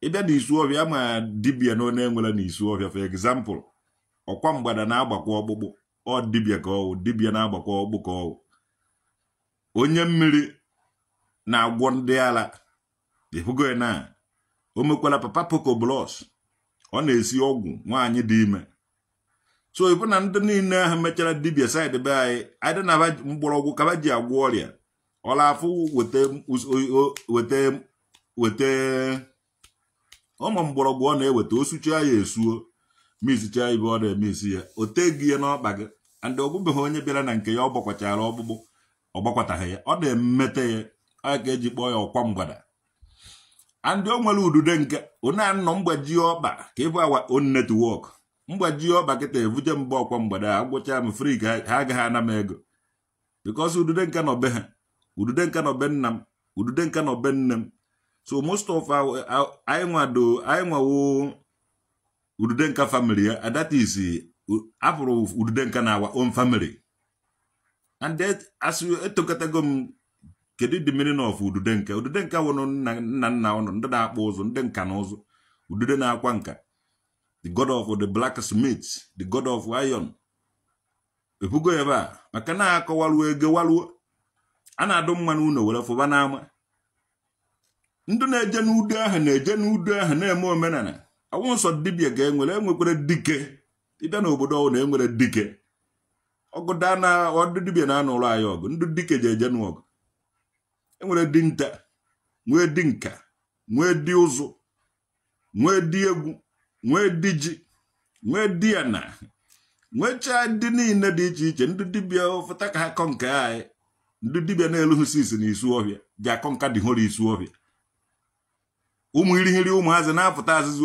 Ịbịa na Isuọfịa ma dibịa na onye enwere na Isuọfịa for example ọkwa mgbada na-agbakwa ọkpụkpụ ọ dibịa ka ọwụ dibịa na-agbakwa ọkpụ ka ọwụ. Onye mmiri na-agwọ ndị ala ịhụgo na o mekwara papa Poco Blos ọ na-esi ọgwụ nwaanyị dị ime. So ịbụ na ndị niile ahụ mechara dibịa saịdị be anyị adị na mgbọrọgwụ kaba ji agwọ ọrịa ọla afụ weta weta ụmụ mgbọrọgwụ ọ na-eweta osucha ya esuo misicha ibe ọ na-eme isi ya o teghị ya n'ọkpa gị. And ọgwụbeghị onye bịara na nke ya ọ gbakwachara ọkpụkpụ ọ gbakwataghị ya ọ na-emete ya ọ ka eji kpọọ ya ọkwa mgbada. And o nwere udude nke onye anọ mgbaji ọkpa ka ịbụ awa on netwọk mgbaji ọkpa kịta evuje mgbe ọkwa mgbada agwụcha m fri ka ha agaghị ana m ego because udude nke nọ be ha, udude nke nọ be nna m, udude nke nọ be nne m. So most of our anyị nwawo udude nka family ya, that is afụrụ udude nka na our own family. And that as you etokọtago m Kedu the meaning of udude nka? Udude nka wụ nna nna ụnụ, ndị na-akpụ ụzụ, ndị nka na ụzụ. Udude na-akwa nka, the god of the blacksmith, the god of iron. Ebugo ebe a maka na akọwaluo ego waluo a na-adụ mma n'ụlọ were fụba n'ama. Ndị na-eje n'udo ahụ na-eje n'udo ahụ na-eme omenala. Ọwụ nsọ dibịa ga-enwere, enwekwere dike. Ịbịa n'obodo ọwụ na enwere dike. Ọgụ daa na ọdụ dibịa na-anụ ụlọ anyị ọgụ, ndị dike ji eje n'ọgụ. Enwere dinta, nwee dinka, nwee di ụzụ, nwee di egwu, nwee di ji, nwee di ana, nwechaa ndị niile dị iche iche. Ndị dibịa fụta ka ha kọ nke anyị. Ndị dibịa na-elughị sisi na isu ọhịa ji akọ nka dị hụrụ isu ọhịa. Ụmụ irighiri ụmụazị na-apụta azịzị,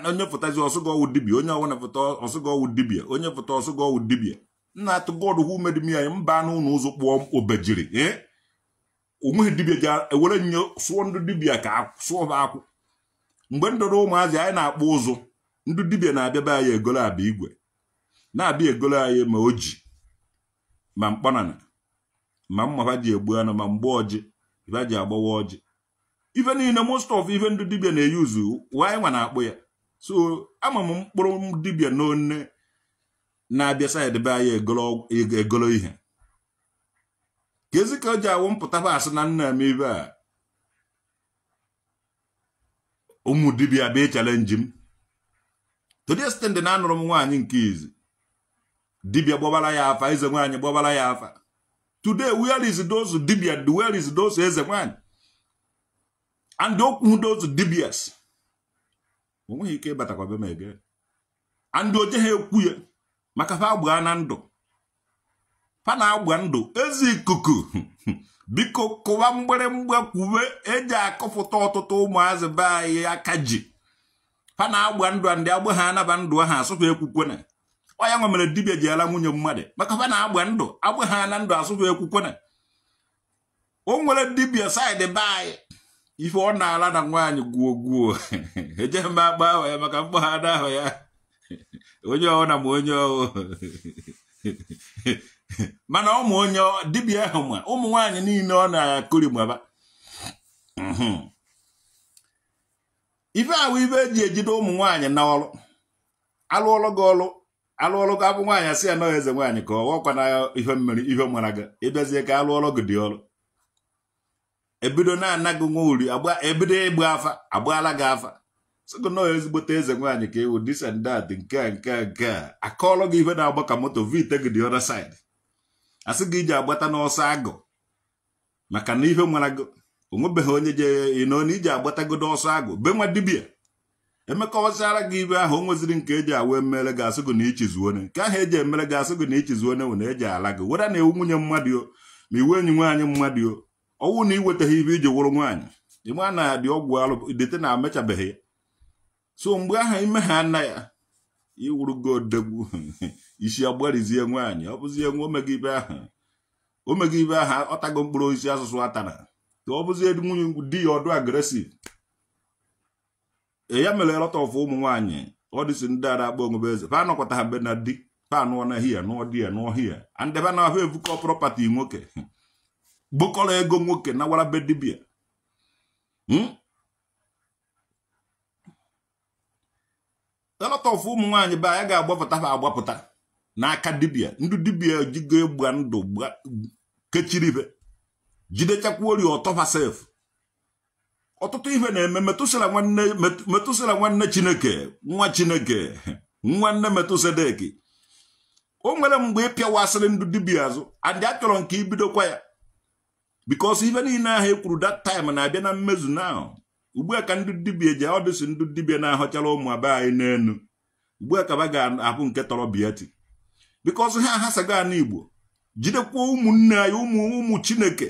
onye fụtazi ọsụgọ ọwụ dibịa, onye ọwụna fụta ọsụgọ ọwụ dibịa, onye fụta ọsụgọ ọwụ dibịa. Nna atụ God who made me anyị mba n'ụlọ ụzụ kpụọ obejiri. Onweghị dibịa ji ewere nye sụọ ndị dibịa ka sụọ ha akwụ. Mgbe ndọrọ ụmụazị anyị na-akpụ ụzụ, ndị dibịa na-abịa be anyị egolo abịa igwe, na-abịa egolo anyị ma oji, ma mkpọnana, ma mma ha ji egbu anụ, ma mgbe ọjị ife ji agbawa ọjị. Ife niile most of ife ndị dibịa na-eyuzu anyị nwa na-akpụ ya. So ama m mkpụrụ dibịa n'one na-abịa saịdị be anyị egolo ihe. Ka ezi ka o ji awụ mpụta asị na nna m ibe a ụmụ dibịa bịa chalenji m. To the extent na anụrụ m nwaanyị nke izi dibịa gbabara ya afa, eze nwaanyị gbabara ya afa. Today where is those dibịa? Where is those eze nwaanyị? And okwu those dibias onweghị ike ịbatakwa be m ege. And oje ha ekwu ya maka fa agbaa na ndụ, fa na-agba ndụ. Ezi ikuku biko kụwa mgbịrịmgba kwuwe eji akọfụta ọtụtụ ụmụazị be anyị aka ji. Fa na-agba ndụ ndị agba ha anaba ndụ ha asụfa ekwukwene. Ọ ya nwe mere dibịa ji ala nwunye mmadụ maka fa na-agba ndụ agba ha na ndụ asụfa ekwukwene. O nwere dibịa saịdị be anyị ife ọ na-ala na nwaanyị gwuo gwuo. Ejeghị m akpa ahụ ya maka mkpọghada ahụ ya onye ọwụ na ma onye ọwụ mana ụmụ onye dibịa ahụ ma ụmụ nwaanyị niile ọ na-akụri maba. Ife ahụ ife eji ejide ụmụ nwaanyị na ọrụ alụọlụ gị ọlụ alụọlụ gị abụ nwaanyị asị ya nọ eze nwaanyị ka ọ wakwa na ife mmiri ife mara gị ịbịazie ka alụọlụ gị dị ọrụ. Ebido na-ana gị nwa uri ebido ịgba afa agbaala gị afa sịgụ nọọ ezigbote eze nwaanyị ka ewu this and that nke a nke a nke a akọọlụ gị ife na-agba ka moto vite gị the other side. Asị gị iji agbata n'ọsọ agụ maka na ife nwara gị onwebeghị onye je ịnọ na iji agbatagodo ọsọ agụ be nwa dibịa emekọwasịara gị ibe ahụ. O nweziri nke eji awa emere gị asị gị na ichizuone nke ahụ eji emere gị asị gị na ichizuone wụ na eji ala gị weda na ewu nwunye mmadụ o ma iwe enyi nwaanyị mmadụ o ọwụ na iwetaghị ibe iji wụrụ nwaanyị ịma na dị ọgwụ alụ dete na amechabeghị ya. So mgbe ahụ ime ha nna ya iwurugo odegwu isi agbarizie nwaanyị ọ bụzie nwa omega ibe ahụ omega ibe ahụ ọtago mkpụrụ osisi asụsụ atara ka ọ bụzie nwunye di ya ọdụ agresiv. Ya mere lọta ọfụ ụmụ nwaanyị ọ dịsị ndị ara akpọ onwebe eze fa anọkwata ha be na di fa anụọ na hia nụọ di ya nụọ hia andebe na ahụ evukọ prọpati nwoke gbokọrọ ego nwoke na wara be dibịa. Lọta ọfụ ụmụ nwaanyị be anyị ga-agbapụta ha agbapụta n'aka dibịa. Ndị dibịa jigo ịgba ndụ kechiri ibe jidechakwuori ọtọfa sef. Ọtụtụ ihe na-eme metụsịla nwanne Chineke nwa Chineke nwanne Metusedeki. O nwere mgbe ịpịawasịrị ndị dibịa azụ andị achọrọ nke ibidokwa ya because ife niile ahụ ekwuru that time na-abịa na mmezu now. Ugbu a ka ndị dibịa ji ọdịsị ndị dibịa na-ahọchara ụmụ abe anyị n'enu ugbu a ka ba ga-abụ nke tọrọ biati because ha ahasago ana Igbo jidekwuo ụmụnne anyị ụmụ Chineke.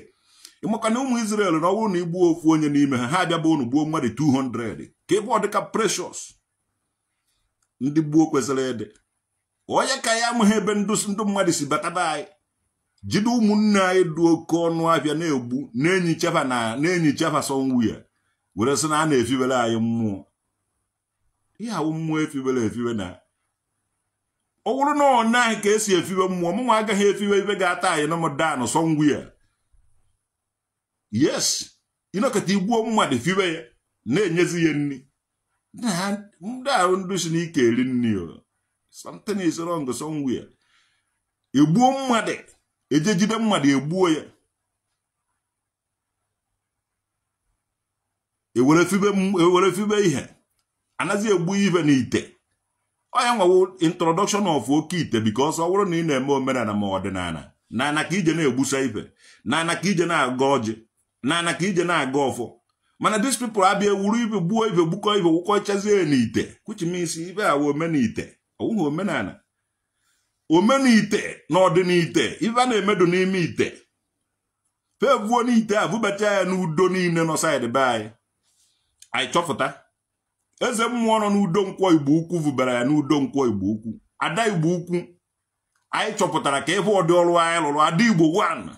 Ịmaka na ụmụ Israel na ọ bụrụ na igbuo ofu onye n'ime ha ha abịa bụ unu gbuo mmadụ 200 ka ebe ọ dịka precious ndị gbuo kwesịrị ịdị. Onye ka ya amaghị ebe ndị mmadụ si bataba anyị jide ụmụnne anyị dị oke ọnụ ahịa na-egbu na-enyichafa sọnwuya were sị na a na-efiwere anyị mmụọ. Ihe awụ mmụọ efiwere efiwe na ọ bụrụ na ọ naghị ka esi efiwe mmụọ mụnwa agaghị efiwe ife ga-ata anyị nọmdanụ sọnwuya. Yes, ịnọkọta igbuo mmadụ fibe ya na-enyezi ya nri. Ndị ahụ ndụ si n'ike eri nri o. Something is wrong somewhere. Egbuo mmadụ, eje jide mmadụ egbuo ya. Ewere fibe ihe. Anaghị egbu ibe n'ite. Ọ ya nwawo introduction of oke ite, because ọ bụrụ na ị na-eme omenala ma ọdịnala, na ka ije na-egbusa ibe, na ka ije na-aga ọjị, na ka ije na-aga ọfọ. Mana these people abịa ewuru ibe, gbuo ibe, gbukọ ibe, wụkọchazie n'ite, which means ibe awa omenite, ọwụghị omenala. Omenite na ọdịnite, ibe a na-emedu n'ime ite. Fevuo n'ite a vubata ya n'udo niile nọ saịdị be anyị. Anyị chọpụta eze mmụọ nọ n'udo nkwọ Igbo ukwu vubara ya n'udo nkwọ Igbo ukwu. Ada Igbo ukwu anyị chọpụtara ka ebe ọdị ọrụ anyị lụrụ Ada Igbo 1.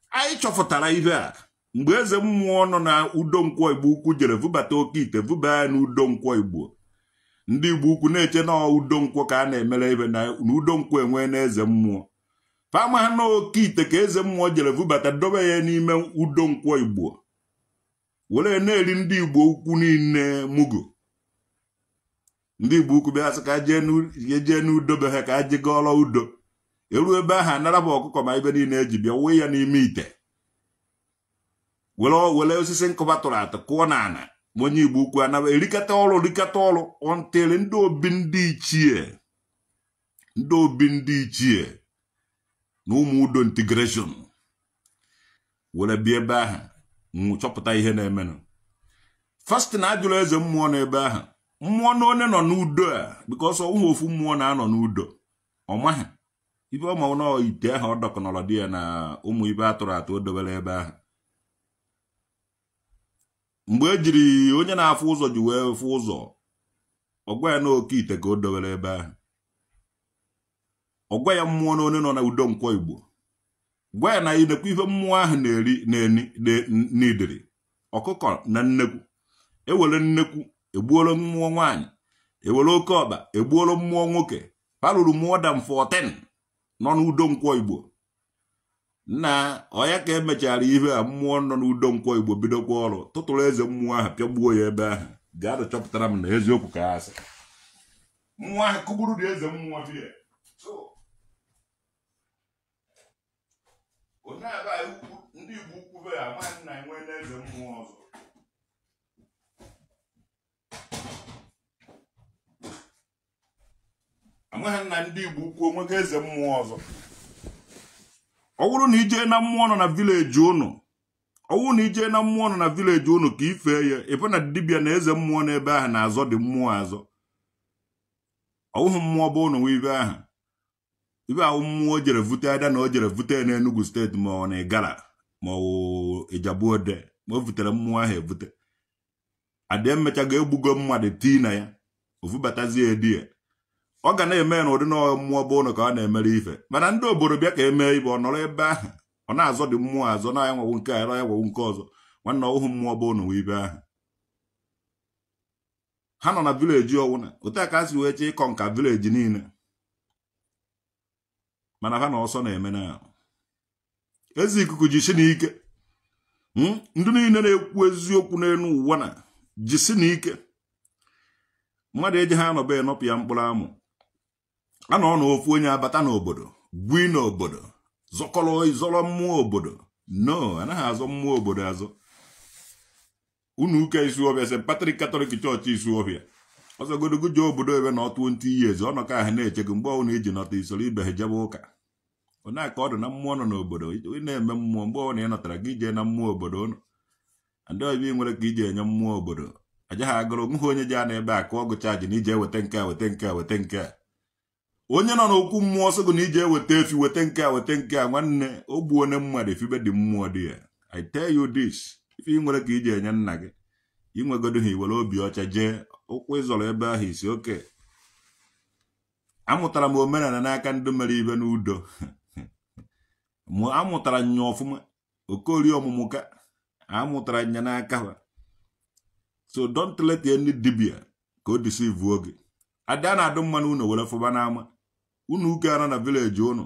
Anyị chọpụtara ihe a mgbe eze mmụọ nọ na udo nkwọ Igbo ukwu jere vubata oke ite vuba ya n'udo nkwọ Igbo. Ndị Igbo ukwu na-eche na udo nkwọ ka a na-emere ibe na udo nkwọ enwee na eze mmụọ. Fama ha na oke ite ka eze mmụọ jere vubata dobe ya n'ime udo nkwọ Igbo, were na-eri ndị Igbo ukwu niile mugo. Ndị Igbo ukwu bịa sị ka jee n'udo be ha ka a jegọrọ udo. Eru ebe ahụ anaraba ọkụkọ ma ibe niile eji bịa wee ya n'ime ite, were osisi nkụba tụrụ atụ kụọ n'ala. Ma onye Igbo ukwu anaba erikata ọrụ rikata ọrụ ọntịrị ndị obi ndị ichie, ndị obi ndị ichie na ụmụ udo integration were bịa ebe ahụ chọpụta ihe na-emenụ. First na ajụrụ eze mmụọ n'ebe ahụ, mmụọ na onye nọ n'udo a, because ọnwụ ofu mmụọ na-anọ n'udo ọ maghị ibe ọma na ite ahụ ọ dọkọnọrọ dị ya na ụmụ ibe atụrụ atụ o dobere ebe ahụ. Mgbe e jiri onye na-afụ ụzọ ji wee fụ ụzọ, ọgwa ya na oke ite ka o dobere ebe ahụ. Ọgwa ya mmụọ na onye nọ na udo nkwọ Igbo, gwa ya na inekwu ife mmụọ ahụ na-eri n'idiri ọkụkọ na nnekwu. Ewere nnekwu egbuoro mmụọ nwaanyị, ewere oke ọkpa egbuoro mmụọ nwoke. Palụrụ more than 14 nọ n'udo nkwọ Igbo. Na ọya ka emechara ihe a, mmụọ nọ n'udo nkwọ Igbo bidokwa ọrụ tụtụrụ eze mmụọ ahụ pịagbuo ya ebe ahụ. Gaa chọpụtara m na eziokwu ka ha sị mmụọ ahụ kụgburu dị eze mmụọ dị ya. Onye aba ndị Igbo ukwu be ya amaghị na enwe n'eze mmụọ ọzọ. Amaghị na ndị Igbo ukwu onwego eze mmụọ ọzọ. Ọ bụrụ na ijee na mmụọ nọ na vileji unu, ọ bụrụ na ijee na mmụọ nọ na vileji unu ka ifee ya, ịfụ na dibịa na eze mmụọ n'ebe ahụ na-azọ dị mmụọ azọ. Ọ bụghị mmụọ bụ unu nwe ibe ahụ. Ibe ahụ mmụọ o jere vute ada na o jere vute n'Enugu steeti ma ọ na Igala ma ọ Ijebu-Ode, ma o vutere mmụọ ahụ evute. Ada emechago egbugo mmadụ tii na ya, ovubatazie edi ya. Ọ ga na-eme na ụdị na mmụọ bụ ụnụ ka ọ na-emere ife. Mana ndị obodo bịa ka emee ibe, ọ nọrọ ebe ahụ ọ na-azọ dị mmụọ azọ, na ya nwawu nke a, ya nwawu nke ọzọ. Nwanne ọhụụ mmụọ bụ ụnụ ibe ahụ. Ha nọ na vileji ọwụna otu a ka a si wee chee ịkọ nka vileji niile, mana ha na ọsọ na-eme na eze ikuku jisi n'ike. Ndị niile na-ekwu eziokwu n'elu ụwa na jisi n'ike. Mmadụ eji ha anọbe enọpụ ya mkpụrụ amụ. A nọ n'ofu onye abata n'obodo gwi n'obodo zọkọrọ zọrọ mmụọ obodo. No, anaghị azọ mmụọ obodo azọ. Unu ụka Isuọfịa, St. Patrick Catholic Church Isuọfịa, ọzọgodogo jee obodo ebe na 20 years ọ nọka ahụ na-eche gị mgbe ọbụla iji nọta isoro ibe ha jebe ụka. Ọ na-aka ọdụ na mmụọ nọ n'obodo, ị na-eme mmụọ mgbe ọbụla ị nọtara gị jee na mmụọ obodo ụnụ. Ndị ọbịa ị nwere ka iji enye mmụọ obodo aja ha agụrụ onweghị onye ji ana ebe a kụọ ọgụ chaji na ije eweta nke a weta nke a weta nke a. Onye nọ n'okwu mmụọ sị gị na ije eweta efi weta nke a weta nke a, nwanne o gbuo onye mmadụ efibe dị mmụọ dị ya. I tell you this, ife ị nwere ka iji enye nna gị inwegodo ha iwere obi ọcha jee ụkwụ ịzọrọ ebe ahụ isi oke. Amụtara m omenala n'aka ndị mere ibe n'udo. Amụtara nya ọfụma okorie ọmụmụ ka amụtara nya n'aka ha. So don't let any dibia ka o deceive oge. Ada na-adụ mmanụ unu were fụba n'ama unu ụka anọ na vileji unu.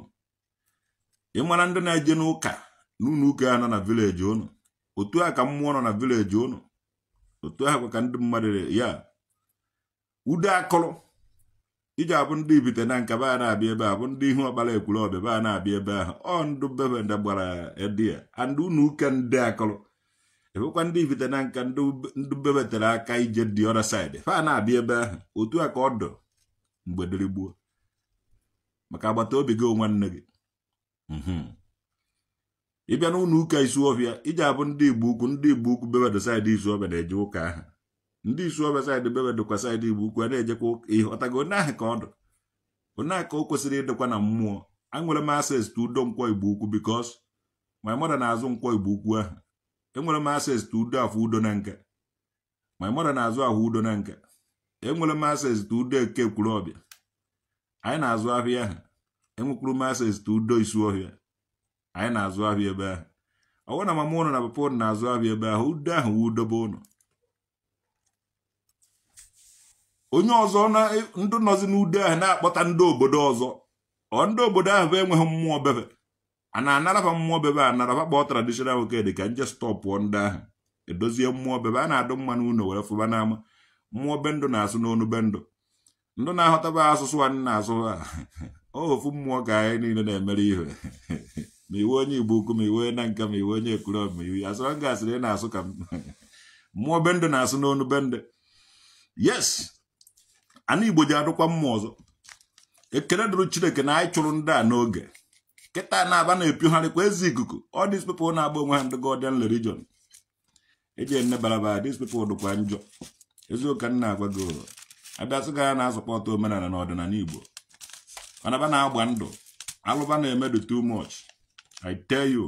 Ịmara ndị na-eje n'ụka N'ụlọ ụka a nọ na village ụnụ, otu a ka mmụọ nọ na village ụnụ, otu ahụ ka ndị mmadụ ya udo akụrụ iji abụ ndị ibite na nka ba na-abịa ebe a bụ ndị ihu ọkpara ekwuru ọbịa ba na-abịa ebe ahụ ọ ndụ bebe ndị gbara edi ya and ụnụ ụka ndị akụrụ ebekwa ndị ibite na nka ndị bebe tere aka ije the other side fa na-abịa ebe ahụ otu a ka ọ dọ mgbe dịrị gbuo maka agbata obi gị nwanne gị. Ịbịa n'ụlọ ụka isu ọfịa iji abụ ndị Igbo ukwu ndị Igbo ukwu bebedo side isu ọbịa na-eje ụka ahụ ndị isu ọbịa side bebedokwa side Igbo ukwu a na-ejekwa ihe ọtago onye ahụ ka ọ dụ onye ahụ ka o kwesịrị ịdịkwa na mmụọ. Enwere m access to udo nkwọ Igbo ukwu because my mother na-azụ nkwọ Igbo ukwu ahụ. Enwere m access to udo afọ udo na nke my mother na-azụ ahụ udo na nke. Enwere m access to udo eke ekwuru ọbịa anyị na-azụ ahịa ahụ. Enwekwuru m access to udo isu ọhịa anyị na-azụ ahịa ebe ahụ. Ọ bụrụ na mama ụnụ na papa ụnụ na-azụ ahịa ebe ahụ, udo ahụ wụ udobe ụnụ. Onye ọzọ ndụ nọzi n'udo ahụ na-akpọta ndị obodo ọzọ ọ ndị obodo ahụ bụ enweghị mmụọ bebe a na-anarafa mmụọ bebe a narafa kpọọ traditional nwoke dị ka nje stọpụọ ndị ahụ edozie mmụọ bebe a na-adụ mma n'ụlọ were fụba n'ama. Mmụọ be ndụ na-asụ n'onu be ndụ ndụ na-aghọtaba asụsụ anyị na-asụ ha ofu mmụọ ka anyị niile na-emere ihe ma iwe onye Igbo ukwu ma iwe na nka ma iwe onye ekuru ma iwe asụrụ nga asịrị ị na-asụ ka mmụọ be ndụ na-asụ n'onu be ndụ. Yes, ana Igbo ji adụkwa mmụọ ọzọ. Ekele dịrị Chineke na anyị chụrụ ndị a n'oge kịta na-aba na-epiogharịkwa ezi ikuku. All these people na-agba onwe ha ndị Godian religion eji enebaraba these people dịkwa njọ. Eziokwu nna agwa gị abịasị ga ya na-asọpọta omenala na ọdịnala Igbo mana ba na-agba ndụ alụba na-emedu too much. I tell you,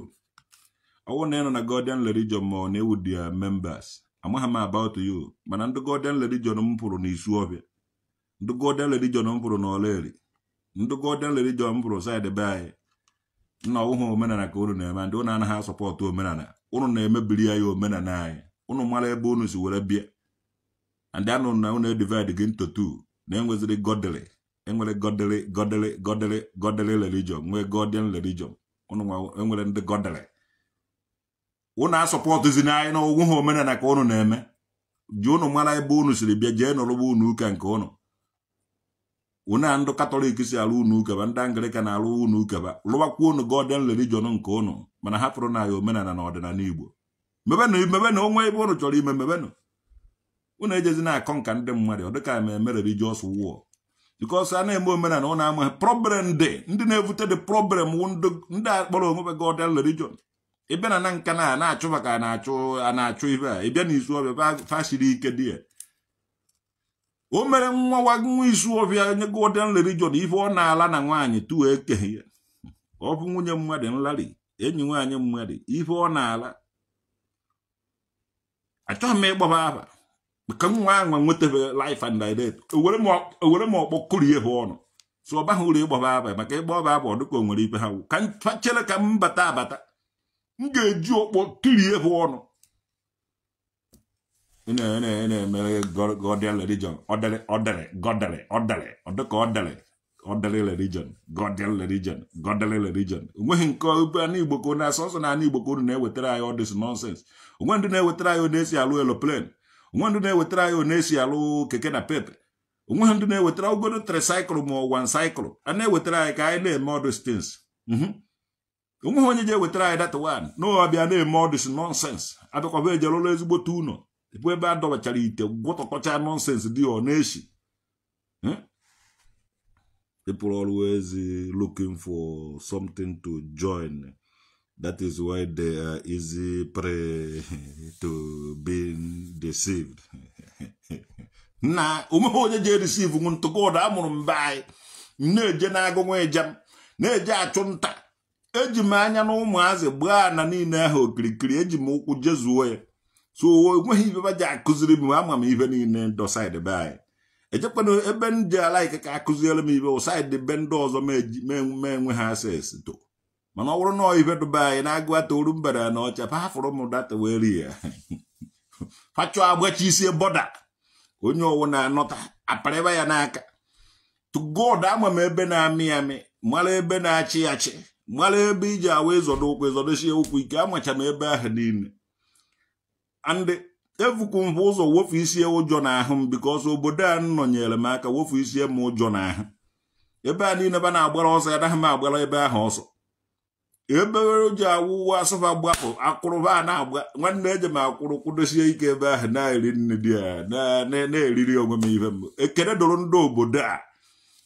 ọwụ na ị nọ na Godian religion ma ọ na-ewu their members amaghị m about you mana ndị Godian religion m pụrụ na isu ọbịa, ndị Godian religion m pụrụ na Ọlaeri, ndị Godian religion m pụrụ side be anyị nna ọwụhụ omenala ka unu na-eme ndị unu anaghị asọpọtụ omenala unu na-emebiri ya omenala anyị. Unu mara ebe unu si were bịa and anụ na unu divide gị into two na enweziri godly enwere godly godly godly godly religion nwee Godian religion unu enwere ndị godly unu asọpọtụzi n'anyị na ọgwụ ha omenala ka unu na-eme ji unu mara ebe unu siri bịa jee nọrọgba unu ụka nke unu unu a ndị Katọlik si alụ unu ụka ba ndị Anglican na-alụ unu ụka ba lụwakwa unu Godian religion nke unu mana hapụrụ na ya omenala na ọdịnala Igbo. Mebenụ mebenụ onwe ebe unu chọrọ ime mebenụ unu ejezi na-akọ nka ndị mmadụ ọ dịka ma eme religious war because a na-eme omenala ụnụ amaghị problem dị ndị na-evute the problem wụ ndị akpọrọ onwe Godian religion. Ịbịa na nka na na-achụ maka a na-achụ ibe a ịbịa n'isu ọbịa fasiri ike dị ya o mere nwa nwa isu ọbịa nye Godian religion ife ọ na-ala na nwaanyị tuo ekeghị ya ọ bụ nwunye mmadụ nlarị enyi nwaanyị mmadụ ife ọ na-ala. Achọghị m ịgbaba afa ka nwa anwa nwetabe life and direct ewere m ọkpọ kụrie ha ọnụ so ọ baghị uru ịgbaba afa maka ịgba ọba abụ ọdụka o nwere ibe ha ka chere ka m bata abata m ga-eji ọkpọ kirie ha ọnụ. Na-emere Godian religion ọdịrị ọdịrị godly ọdịrị ọdịka ọdịrị ọdịrị religion Godian religion godly religion onweghị nke ana Igbo ka na asọsọ na ana Igbo ka unu na-ewetara anyị all this nonsense. Onwe ndị na-ewetara anyị na-esi alụ eloplane, onwe ndị na-ewetara anyị na-esi alụ keke na pepe, onwe ndị na-ewetara ogodo tricycle ma ọ one cycle a na-ewetara anyị ka anyị na-eme all these things. Onweghị onye ji ewetara anyị that one na ọbịa na-eme all this nonsense abịakwaba eje lụrụ ezigbote ụlọ bụ ebe a dọbachara ite gwọtọkọcha nonsense dị ọ na-eshi. People always looking for something to join. That is why they are easy prey to being deceived. Na onweghị onye ji receive ntụgod amụrụ mba anyị na-eje na-agụ nwa ịjam na-eje achụ nta eji m anya na ụmụazị gbaa na niile ahụ okirikiri eji m ụkwụ jezuo ya so enweghị ibe ji akụziri m ama m ibe niile ndọsaịdị be anyị ejekwana ebe ndị alaike ka akụziere m ibe ụsaịdị be ndị ọzọ ma enwe ha access to mana ọ bụrụ na ibe dụba anyị na-agụ ata oru mbara na ọcha hafụrụ m data wee rie ya fachọ agbachi isi bọda onye ọwụ na-anọta aparịba ya n'aka to God ama m ebe na-amị amị mara ebe na-achị achị Mara ebe iji awa ịzọdo ụkwụ ịzọdochie ụkwụ ike amacha m ebe ahụ niile. And evukwu m ụzọ wofu isi ụjọ n'ahụ m because obodo a nọnyere m aka wofu isi m ụjọ n'ahụ. Ebe a niile ba na-agbara ọsọ anaghị m agbara ebe ahụ ọsọ. Ebe o ji awụwa asụfa gbapụ akwụrụba a na-agba nwanne eje m akwụrụ kwụdosie ike ebe ahụ na-eri nne di ya na-eriri onwe m ife m. Ekene doro ndị obodo a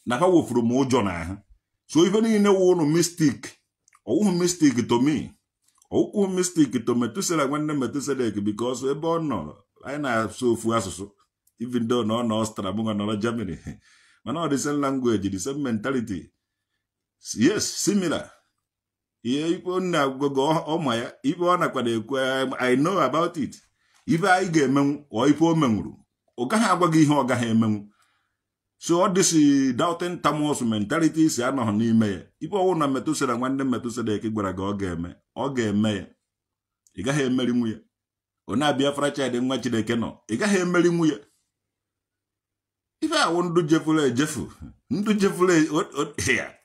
na ha wofuru m ụjọ n'ahụ. So ife niile wụ ụnụ mystic. Ọwụhụ mystic to me. Ọwụkwụ mystic to Metusela nwanne Metuselek because ebe ọ nọ anyị na-asụ ofu asụsụ even though na ọ nọ Australia mụ nọrọ Germany. Mana ọ the same language, the same mentality. Yes, similar. Ihe ife nna agụgụ ọma ya ife ọ nakwara ekwu I know about it. Ife anyị ga-emenwu ọ ife o menwuru ọ gaghị agwa gị ihe ọ gaghị emenwu. So ọ dịsi doubting Thomas mentality si anọghị n'ime ya. Ife ọwụ na Metusela nwanne Metuselek gwara gị ọ ga-eme ọ ga-eme ya. Ị gaghị emeri nwunye. Ọ na-abịa Biafra nwa Chineke nọ ị gaghị emeri nwunye. Ife awụ ndụ jefuru ejefu ndụ jefuru ya.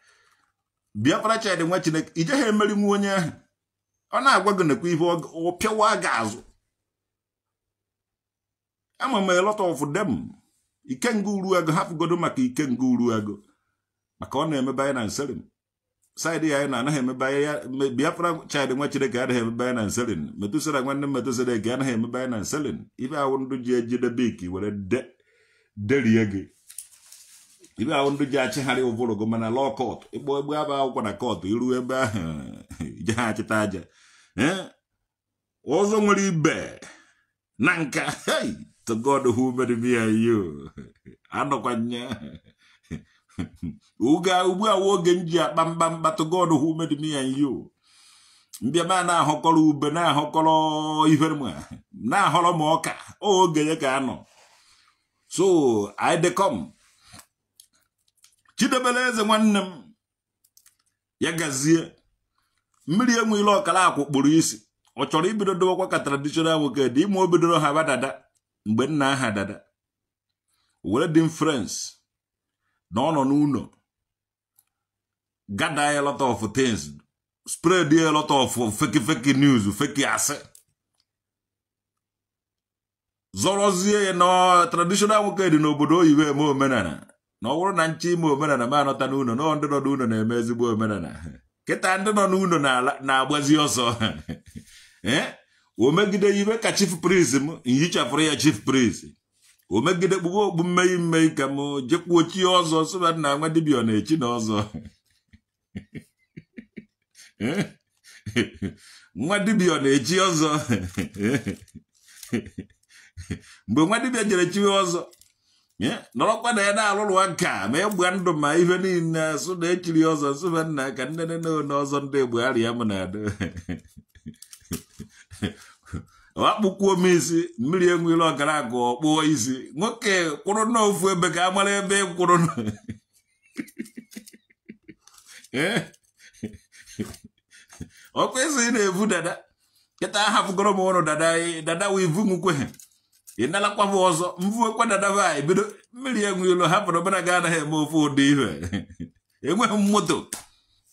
Biafra child nwa Chineke ị gaghị emeri nwu onye ahụ. Ọ na-agwa gị nekwa ife ọ pịawa gị azụ. Ama m a lot of them. Ikenga Uruago hapụgodo maka Ikenga Uruago maka ọ na-emebe anyị na nserin saịdị ya anyị na-anaghị emebe ya. Biafra child nwa Chineke anaghị emebe anyị na nserin. Metusela nwanne Metuselek anaghị emebe anyị na nserin. Ife awụ ndụ ji ejide biki were derie gị. Ife ahụ ndụ ji achịgharị ụvụrụ gị mana lọọ kọt ịkpọ egbe aba akwụkwọ na kọtụ iru ebe ahụ ije ha achịta aja. Ọzọ nwere ibe na nka. Hey, to God who made me and you. Anọkwanye ugbu a oge m ji akpa mkpamkpa to God who made me and you. Mbịa ma na-ahọkọrọ ube na-ahọkọrọ ife na-ahọrọ m ọka oge ya ka anọ. So I dey come. Chidebere eze nwanne m ya gazie. Mmiri enwe ile ọkara akwụ kpụrụ isi. Ọ chọrọ ibido dowakwa ka traditional nwoke dị ime o bidoro ha ba dada mgbe nna aha dada were dị friends na ọ nọ n'ụlọ gather a lot of things, spread a lot of fake news, fake asị zọrọzie ya na traditional nwoke dị n'obodo oyibo eme omenala na ọ bụrụ na nche ime omenala ma anọta n'ụlọ na ndị nọ n'ụlọ na-eme ezigbo omenala. Kịta ndị nọ n'ụlọ na-agbazi ọsọ. O megide ibe ka chief priest m nhichafụrụ ya chief priest. O megide kpugbo okpu mmeghi mmeghi ka m jekwuo chi ọzọ sịba nna nwa dibịa ọ na-echi na ọzọ. Nwa dibịa ọ na-echi ọzọ. Mgbe nwa dibịa jere chiwe ọzọ nọrọkwa na ya na-alụrụ nka ma egba ndụ ma ife niile sụ na echiri ọzọ sịba nna ka nne nne na ọzọ ndị egbe arịa m na-adụ. Akpụkwuo m isi mmiri enwere ọkara akụ ọkpụọ isi nwoke kwụrụ n'ofu ebe ka a mara ebe kwụrụ. Ọkwa isi ị na-evu dada kịta ahapụgoro m ụnụ dada dada wee vu nwukwe ha ị nalakwa m ọzọ mvuekwa dada ba ebido mmiri enwe ilo hapụrụ ọbụla ga anaghị eme ofu ụdị ihe. Enweghị m moto,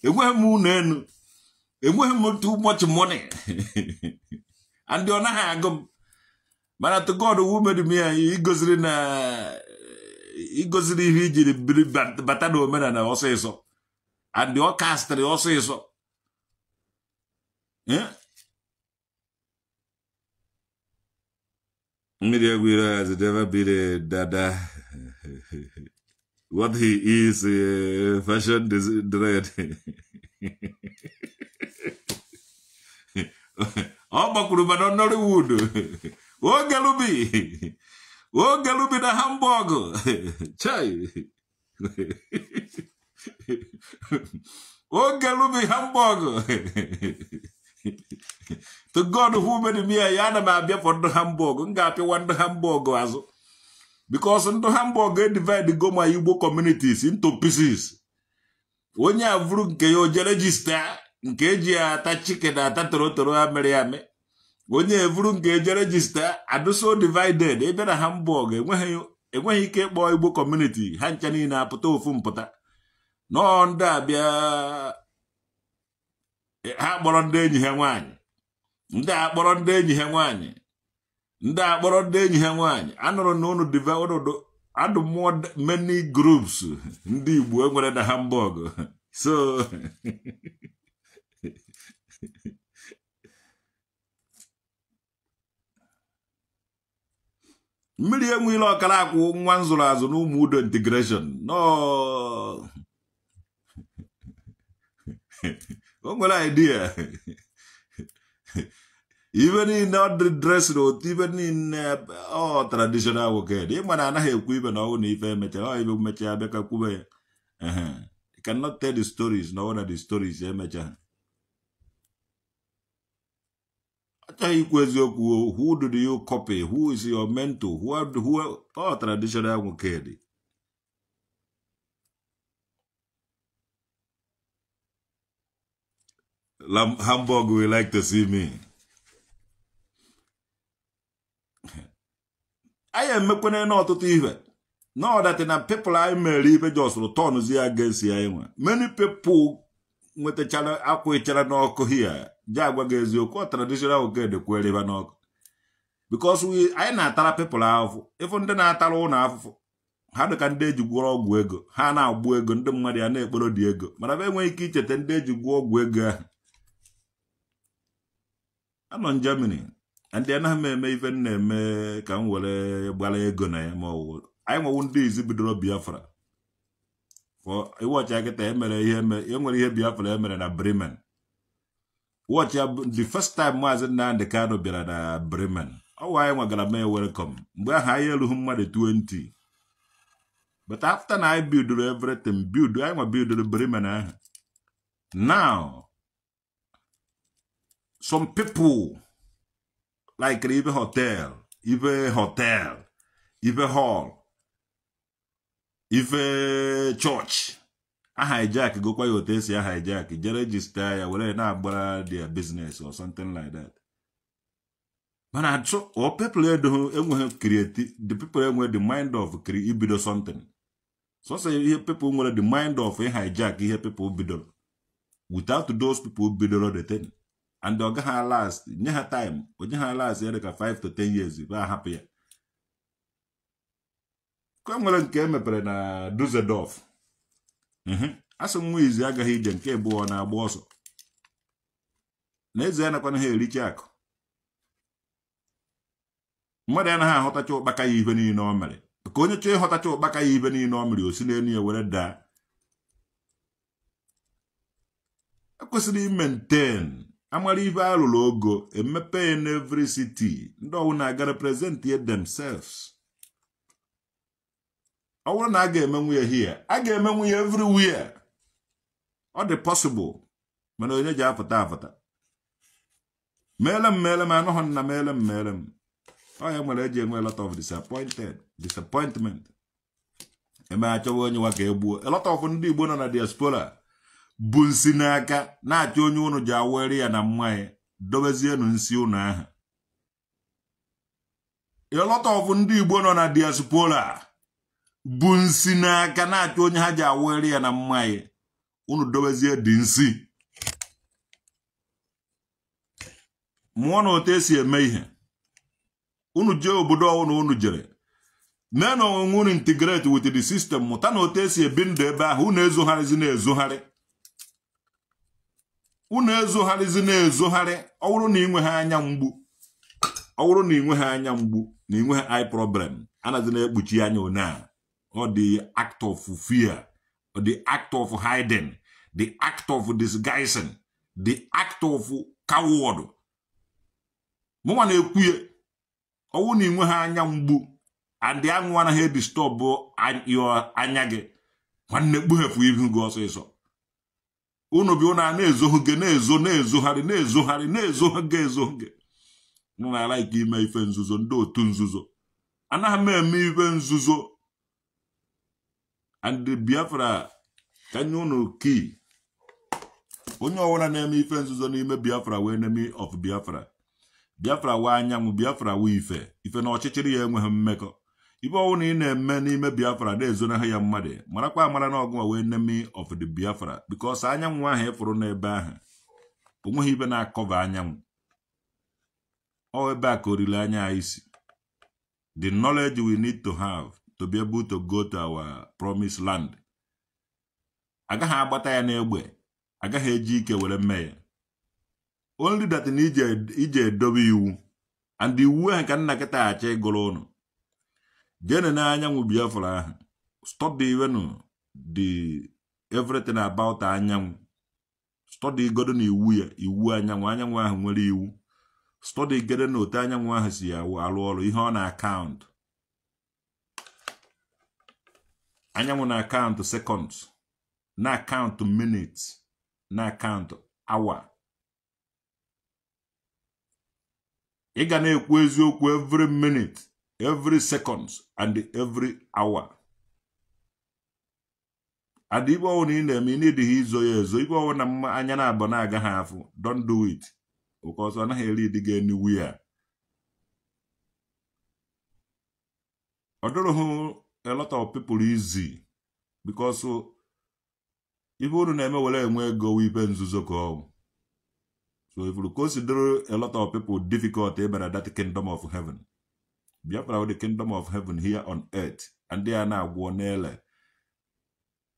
enweghị m ụlọ enu, enweghị m too much money and ọ naghị agụ m. Mana to God who made me igoziri na igoziri ihe ijiri biri bata na omenala ọsịsọ and ọ kastịrị ọsịsọ. Mmiri Egwire has never been a dada. What he is, fashion dread. Ọ gbakwuru mana Nollywood. Ogelubi na Hamburg. Chai. Ogelubi Hamburg. To God who made me, ya na m abịa for ndị Hamburg. M ga-apịwa ndị Hamburg azụ. Because ndị Hamburg divide go my Igbo communities into pieces. Onye a vụrụ nke ya o je regista nke eji ata chicken ata torotoro amịrị amị. Onye evuru nke eje regista adụso divided. Ebe na Hamburg enweghị ike ịkpọ Igbo community ha ncha niile apụta ofu mpụta. Nọọ ndị abịa Ha kpọrọ ndị enyi ha nwaanyị, ndị a kpọrọ ndị enyi ha nwaanyị, ndị a kpọrọ ndị enyi ha nwaanyị. Anụrụ na unu adụ mmụọ many groups ndị Igbo enwere na Hamburg. So mmiri enweela ọkara akwụ nwa nzụrụ azụ na ụmụ udo integration. No, o nwere idea. Ibe niile ọ dị dressed otu ibe niile ọ traditional nwoke dị. Ịma na anaghị ekwu ibe na ọnwụ na ife emechara ọ ibe mechaa bịa ka kwube ya. You cannot tell the stories na ọnwụ na the stories emecha. Achọghị ikwu eziokwu. Who did you copy? Who is your mentor? Who ọ traditional nwoke dị. Hamburg will like to see me. Anyị emekwana n'ọtụtụ ife. No, that na people anyị mere ife just return against ya nwe. Many people nwetachara akwa ịchara n'ọkụ here. Je agwa gị eziokwu, traditional nwoke dị kwere ebe n'ọkụ. Because anyị na-atara people ahụfụ. Ịfụ ndị na-atara ụlọ afụfụ. Ha dị ka ndị eji gwọrọ ọgwụ ego. Ha na-agbụ ego, ndị mmadụ ya na-ekporo dị ego. Mana ha enweghị ike icheta ndị eji gwọ ọgwụ ego ahụ. Anọ n Germany, ndị anaghị m eme ife m na-eme ka m were gbara ego na ya ma ọ wụ anyị nwewu ndị izi bidoro Biafra. Iwọchi kịta emere ihe enwere ihe Biafra emere na Bremen. Watch ya the first time Maazị Nnamdi Kanu bịara na Bremen. Ọ wụ anyị nwagara mee welcome. Mgbe ahụ anyị erughị mmadụ 20. But after na anyị builduru everything, build anyị nwa builduru Bremen ahụ. Now, some people like ibe hotel, ibe hall, ife church. A hijack gokwa ya otu esi a hijack, je register ya were na-agbara their business or something like that. Mana so all people enweghị creative, the people enweghị the mind of ibido something. So say ihe people nwere the mind of hijack ihe people bidoro. Without those people bidoro the thing. And ọ gaghị last, nye ha time, onye ha last ya dịka 5 to 10 years ba hapụ ya. Ka nwere nke emepere na Dusseldorf. Asị nwa izi agaghị ije nke abụọ na-agba ọsọ. N'ezie anakwana ha ericha akụ. Mmadụ anaghị ahụtacha ụkpaka ya ibe niile o mere. Ka onye chọọ ịghọtacha ụkpaka ya ibe niile o mere, o si n'elu ya were daa. Ekwesịrị i-maintain amara ife alụrụ ogo emepe in every city. Ndị ọwụ na-aga represent themselves. Ọ bụrụ na a ga-emenwu ya here, a ga-emenwu ya everywhere. Ọ dị possible, mana onye ji apụta apụta. Meele m anụghị nna meele m. Ọ ya nwere eji enwe a lot of disappointment. Eme achọwa onye nwa ka e gbuo. A lot of ndị Igbo nọ na diaspora bụ nsi n'aka na-achọ onye unu ji awere ya na mmanya dobezienụ nsi unu ahụ. A lot of ndị Igbo nọ na diaspora bụ nsi n'aka na-achọ onye ha ji awere ya na mmanya unu dobezie dị nsi. Mụọ na otu esi eme ihe. Unu jee obodo ọwụna unu jere. Mee na onwe unu integrate with the system, mụta na otu esi ebi ndụ ebe ahụ. Unu ezogharịzi na-ezogharị. Unu ezogharịzi na-ezogharị. Ọ bụrụ na inwe ha anya mgbu, ọ bụrụ na inwe ha anya mgbu na inwe ha eye problem, anaghị na-ekpuchi anya one a. Ọ the act of fear, the act of hiding, the act of disguising, the act of coward. Mụnwa na-ekwuye, ọwụ na inwe ha anya mgbu and anwụ anaghị edistọbụ anya gị, nwanne kpughepụ ihu gị ọsịsọ. Unu bi unu a na-ezoghị gị, na-ezo na-ezogharị na-ezogharị na-ezoghị gị ezoghị gị. Unu na-alaiki ime ife nzuzo, ndị otu nzuzo. Anaghị m eme ife nzuzo. And the Biafra ka nye unu key. Onye ọbụla na-eme ife nzuzo n'ime Biafra wee enemy of Biafra. Biafra wee anyanwụ, Biafra wee ife. Ife na ọchịchịrị ya enweghị mmekọ. Ife ọbụla ị na-eme n'ime Biafra na-ezonaghị ya mmadụ, marakwa amara na ọgụ wee enemy of the Biafra. Because anyanwụ ahụ ịfụrụ n'ebe ahụ Onweghị ibe na-akọva anyanwụ. Ọ ebe a ka olileanya anyị si. The knowledge we need to have to be able to go to our promised land. Agaghị agbata ya n'egbe, agaghị eji ike were mee ya. Only that na ije edobe iwu, and iwu ahụ ka nna kịta achọ ịgụrụ ụnụ. Jene na anyanwụ Biafra ahụ, study even the everything about anyanwụ. Study godo na iwu ya, iwu anyanwụ, anyanwụ ahụ nwere iwu. Study godo na otu anyanwụ ahụ si arụ ọrụ, ihe ọ na akaụntụ. Anyanwụ na akaụntụ seconds, na akaụntụ minutes, na akaụntụ hour. Ị ga na-ekwu eziokwu every minute, every seconds, and every hour. And ibe ọwụ na ị na-eme, ị na-edịghị izo ya ezo. Ibe ọwụ na mma anya na-abụ na-agaghị afụ, don't do it. Because ọ naghị eri dị gị anywhere. Ọ dịrịghị a lot of people easy because ibe unu na-eme were enwe ego ibe nzuzo ka ọ. So if you consider a lot of people difficult ịbara that kingdom of heaven. Biafra the kingdom of heaven here on earth, and they are na-agwọ n'ele.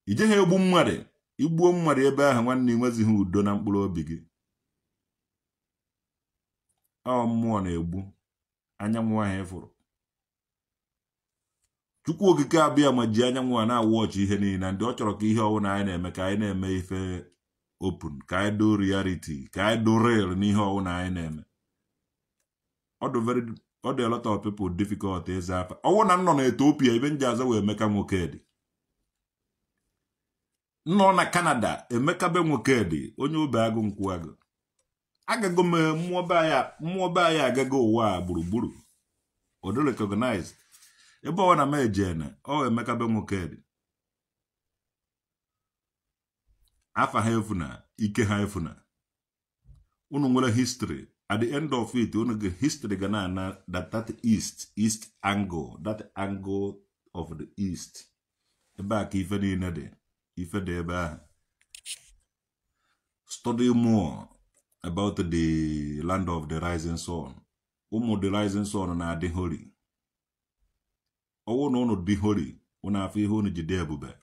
Ijeghị egbu mmadụ, igbuo mmadụ ebe ahụ nwanne enwezighị udo na mkpụrụ obi gị. Ọ mmụọ na-egbu anyanwụ ahụ ịfụrụ. Chukwu okike abịa ma ji anyanwụ a na-awụ ọchị ihe niile, ndị ọ chọrọ ka ihe ọwụna anyị na-eme ka anyị na-eme ife open, ka anyị do reality, ka anyị do real n'ihe ọwụna anyị na-eme. Ọ dị a lot of people difficult ịza afa. Ọwụ na m nọ na Ethiopia ebe m ji aza wee Emeka Nwokedi. Nọ na Canada Emeka be Nwokedi, onye obe agụ nkwụ agụ. Agago m mmụọ be anyị agago ụwa a gburugburu. Ọ dị recognize. Ebe ọ na m ejene, ọ Emeka be Nwokedi. Afa ha efuna, ike ha efuna. Unu nwere history. At the end of it, unu ga history ga na that east angle, that angle of the east. Ebe a ka ife niile dị, ife dị ebe ahụ. Study more about the land of the rising sun. Ụmụ the rising sun na-adị holy. Ọwụ na unu dị holy, unu afọ ihe unu jide ebube.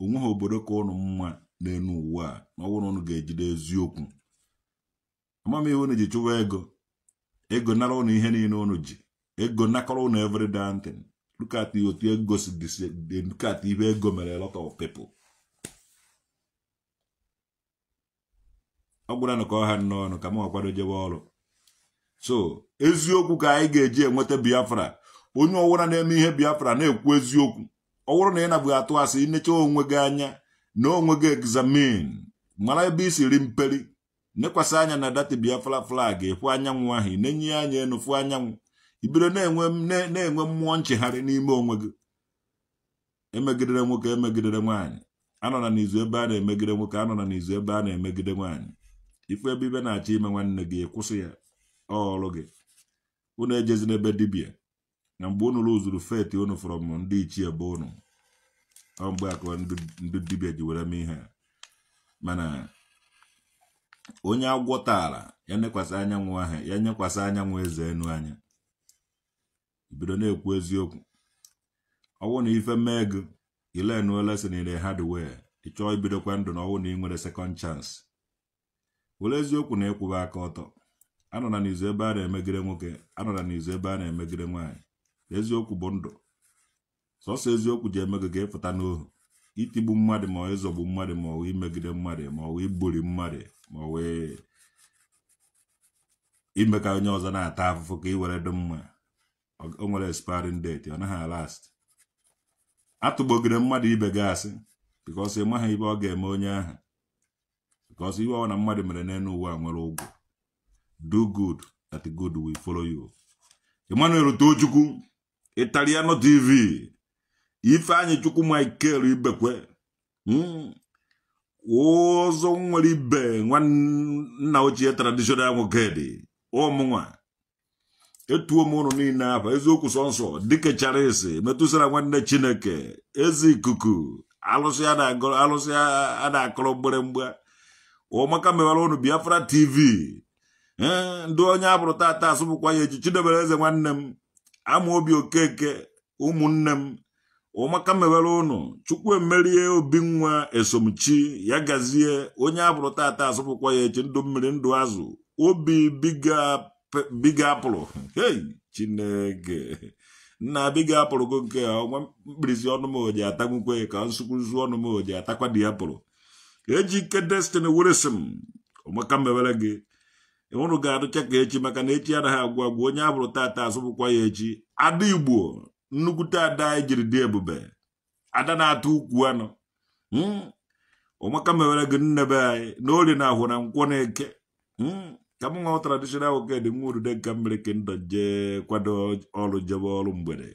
Onweghị obodo ka unu mma n'enu ụwa a, na ọwụ na unu ga-ejide eziokwu. Amamihe unu ji chụwa ego, ego nara unu ihe niile unu ji, ego nakọrọ unu every damn thing. Look at otu ego si look at ihe ego mere a lot of people. Ọ gwara nụ ka ọ ha n'ọnụ ka m akwado jebe ọrụ. So eziokwu ka anyị ga-eji enweta Biafra. Onye ọwụra na-eme ihe Biafra na-ekwu eziokwu. Ọ wụrụ na ị nabụghị atụ asị, inecha onwe gị anya na onwe gị examine, mara ebe i siri mperi, nekwasị anya na dati Biafra flag, ịfụ anyanwụ ahụ, ị na-enye anya enu fụ anyanwụ, ibido na-enwe mmụọ nchegharị n'ime onwe gị. Emegidere nwoke, emegidere nwaanyị. Anọ na n'izu ebe a na-emegide nwoke, anọ na n'izu ebe a na-emegide nwaanyị. Ifu ebe ibe na-achọ ime nwanne gị, kwụsị ya, ọrụ gị. Unu ejezi n'ebe dibịa. Na mgbe unu lụzuru feti unu from ndị ichie be unu, ọ mgbe akụ ndị dibịa ji were mee ihe. Mana onye agwọ tara ya nekwasị anyanwụ ahụ, ya nyekwasị anyanwụ eze enu anya, bido na-ekwu eziokwu. Ọ wụ na ife mee gị, ilenu lesson in a hard way, ị chọọ ibidokwa ndụ na ọwụ na ị nwere second chance. Were eziokwu na ịkwụba aka ọtọ. Anọ na n'izu ebe a na-emegide nwoke, anọ na n'izu ebe a na-emegide nwaanyị. Eziokwu bụ ndụ. Sọsọ eziokwu ji eme gị ka ịfụta n'ohu. Itigbu mmadụ ma ọ ịzọgbu mmadụ ma ọ imegide mmadụ ma ọ igburi mmadụ ma ọ ime ka onye ọzọ na-ata afụfụ ka ị were dị mma. O nwere expiring date, ọ naghị last. Atụgbogide mmadụ ibe gị asị because ị maghị ibe ọ ga-eme onye ahụ. Because ihe ọ na mmadụ mere n'elu ụwa nwere ụgwọ. Do good, that good will follow you. Emmanuel Tochukwu, Italiano TV, Ifeanyi Chukwu Michael Ibekwe, ụzọ nwere ibe nwanna ochie traditional nwoke dị ụmụnwa. Etuo m ụnụ niile afa eziokwu sọnsọ dike chara esi metụsara nwanne Chineke ezi ikuku alụsị a na-akọrọ mgbịrịmgba. Ụmaka mewara ụnụ Biafra TV. Ee, ndị onye abụrụ tata asụbụkwa ya echi. Chidebere eze nwanne m, Amaobi Okeke, ụmụnne m, ụmaka mewere ụnụ. Chukwu emerie obi nwa esomchi ya gazie. Onye abụrụ tata asụbụkwa ya echi. Ndụ mmiri, ndụ azụ, obi biga apụrụ. Hei, Chineke nna, biga apụrụ go nke a ọnwa mkpirisi ọnụ m oji atagwukwe ka nsukwu nzu ọnụ m oji atakwa dị apụrụ. Eji ike Destiny Wilson, ụmaka mewere gị. Ụnụ ga-adụcha ka echi, maka na echi anaghị agwụ agwụ. Onye abụrụ tata asụbụkwa ya echi. Ada Igbo, nnukwute ada anyị jiri dị ebube, ada na-atụ ukwu anụ. Ụmaka mewere gị, nnebe anyị n'ori na ahụ na nkwọ na eke. Ka m nwa traditional nwoke dị nwa urude nka mmiri kingdom jee kwado ọrụ, jebe ọrụ mgbede.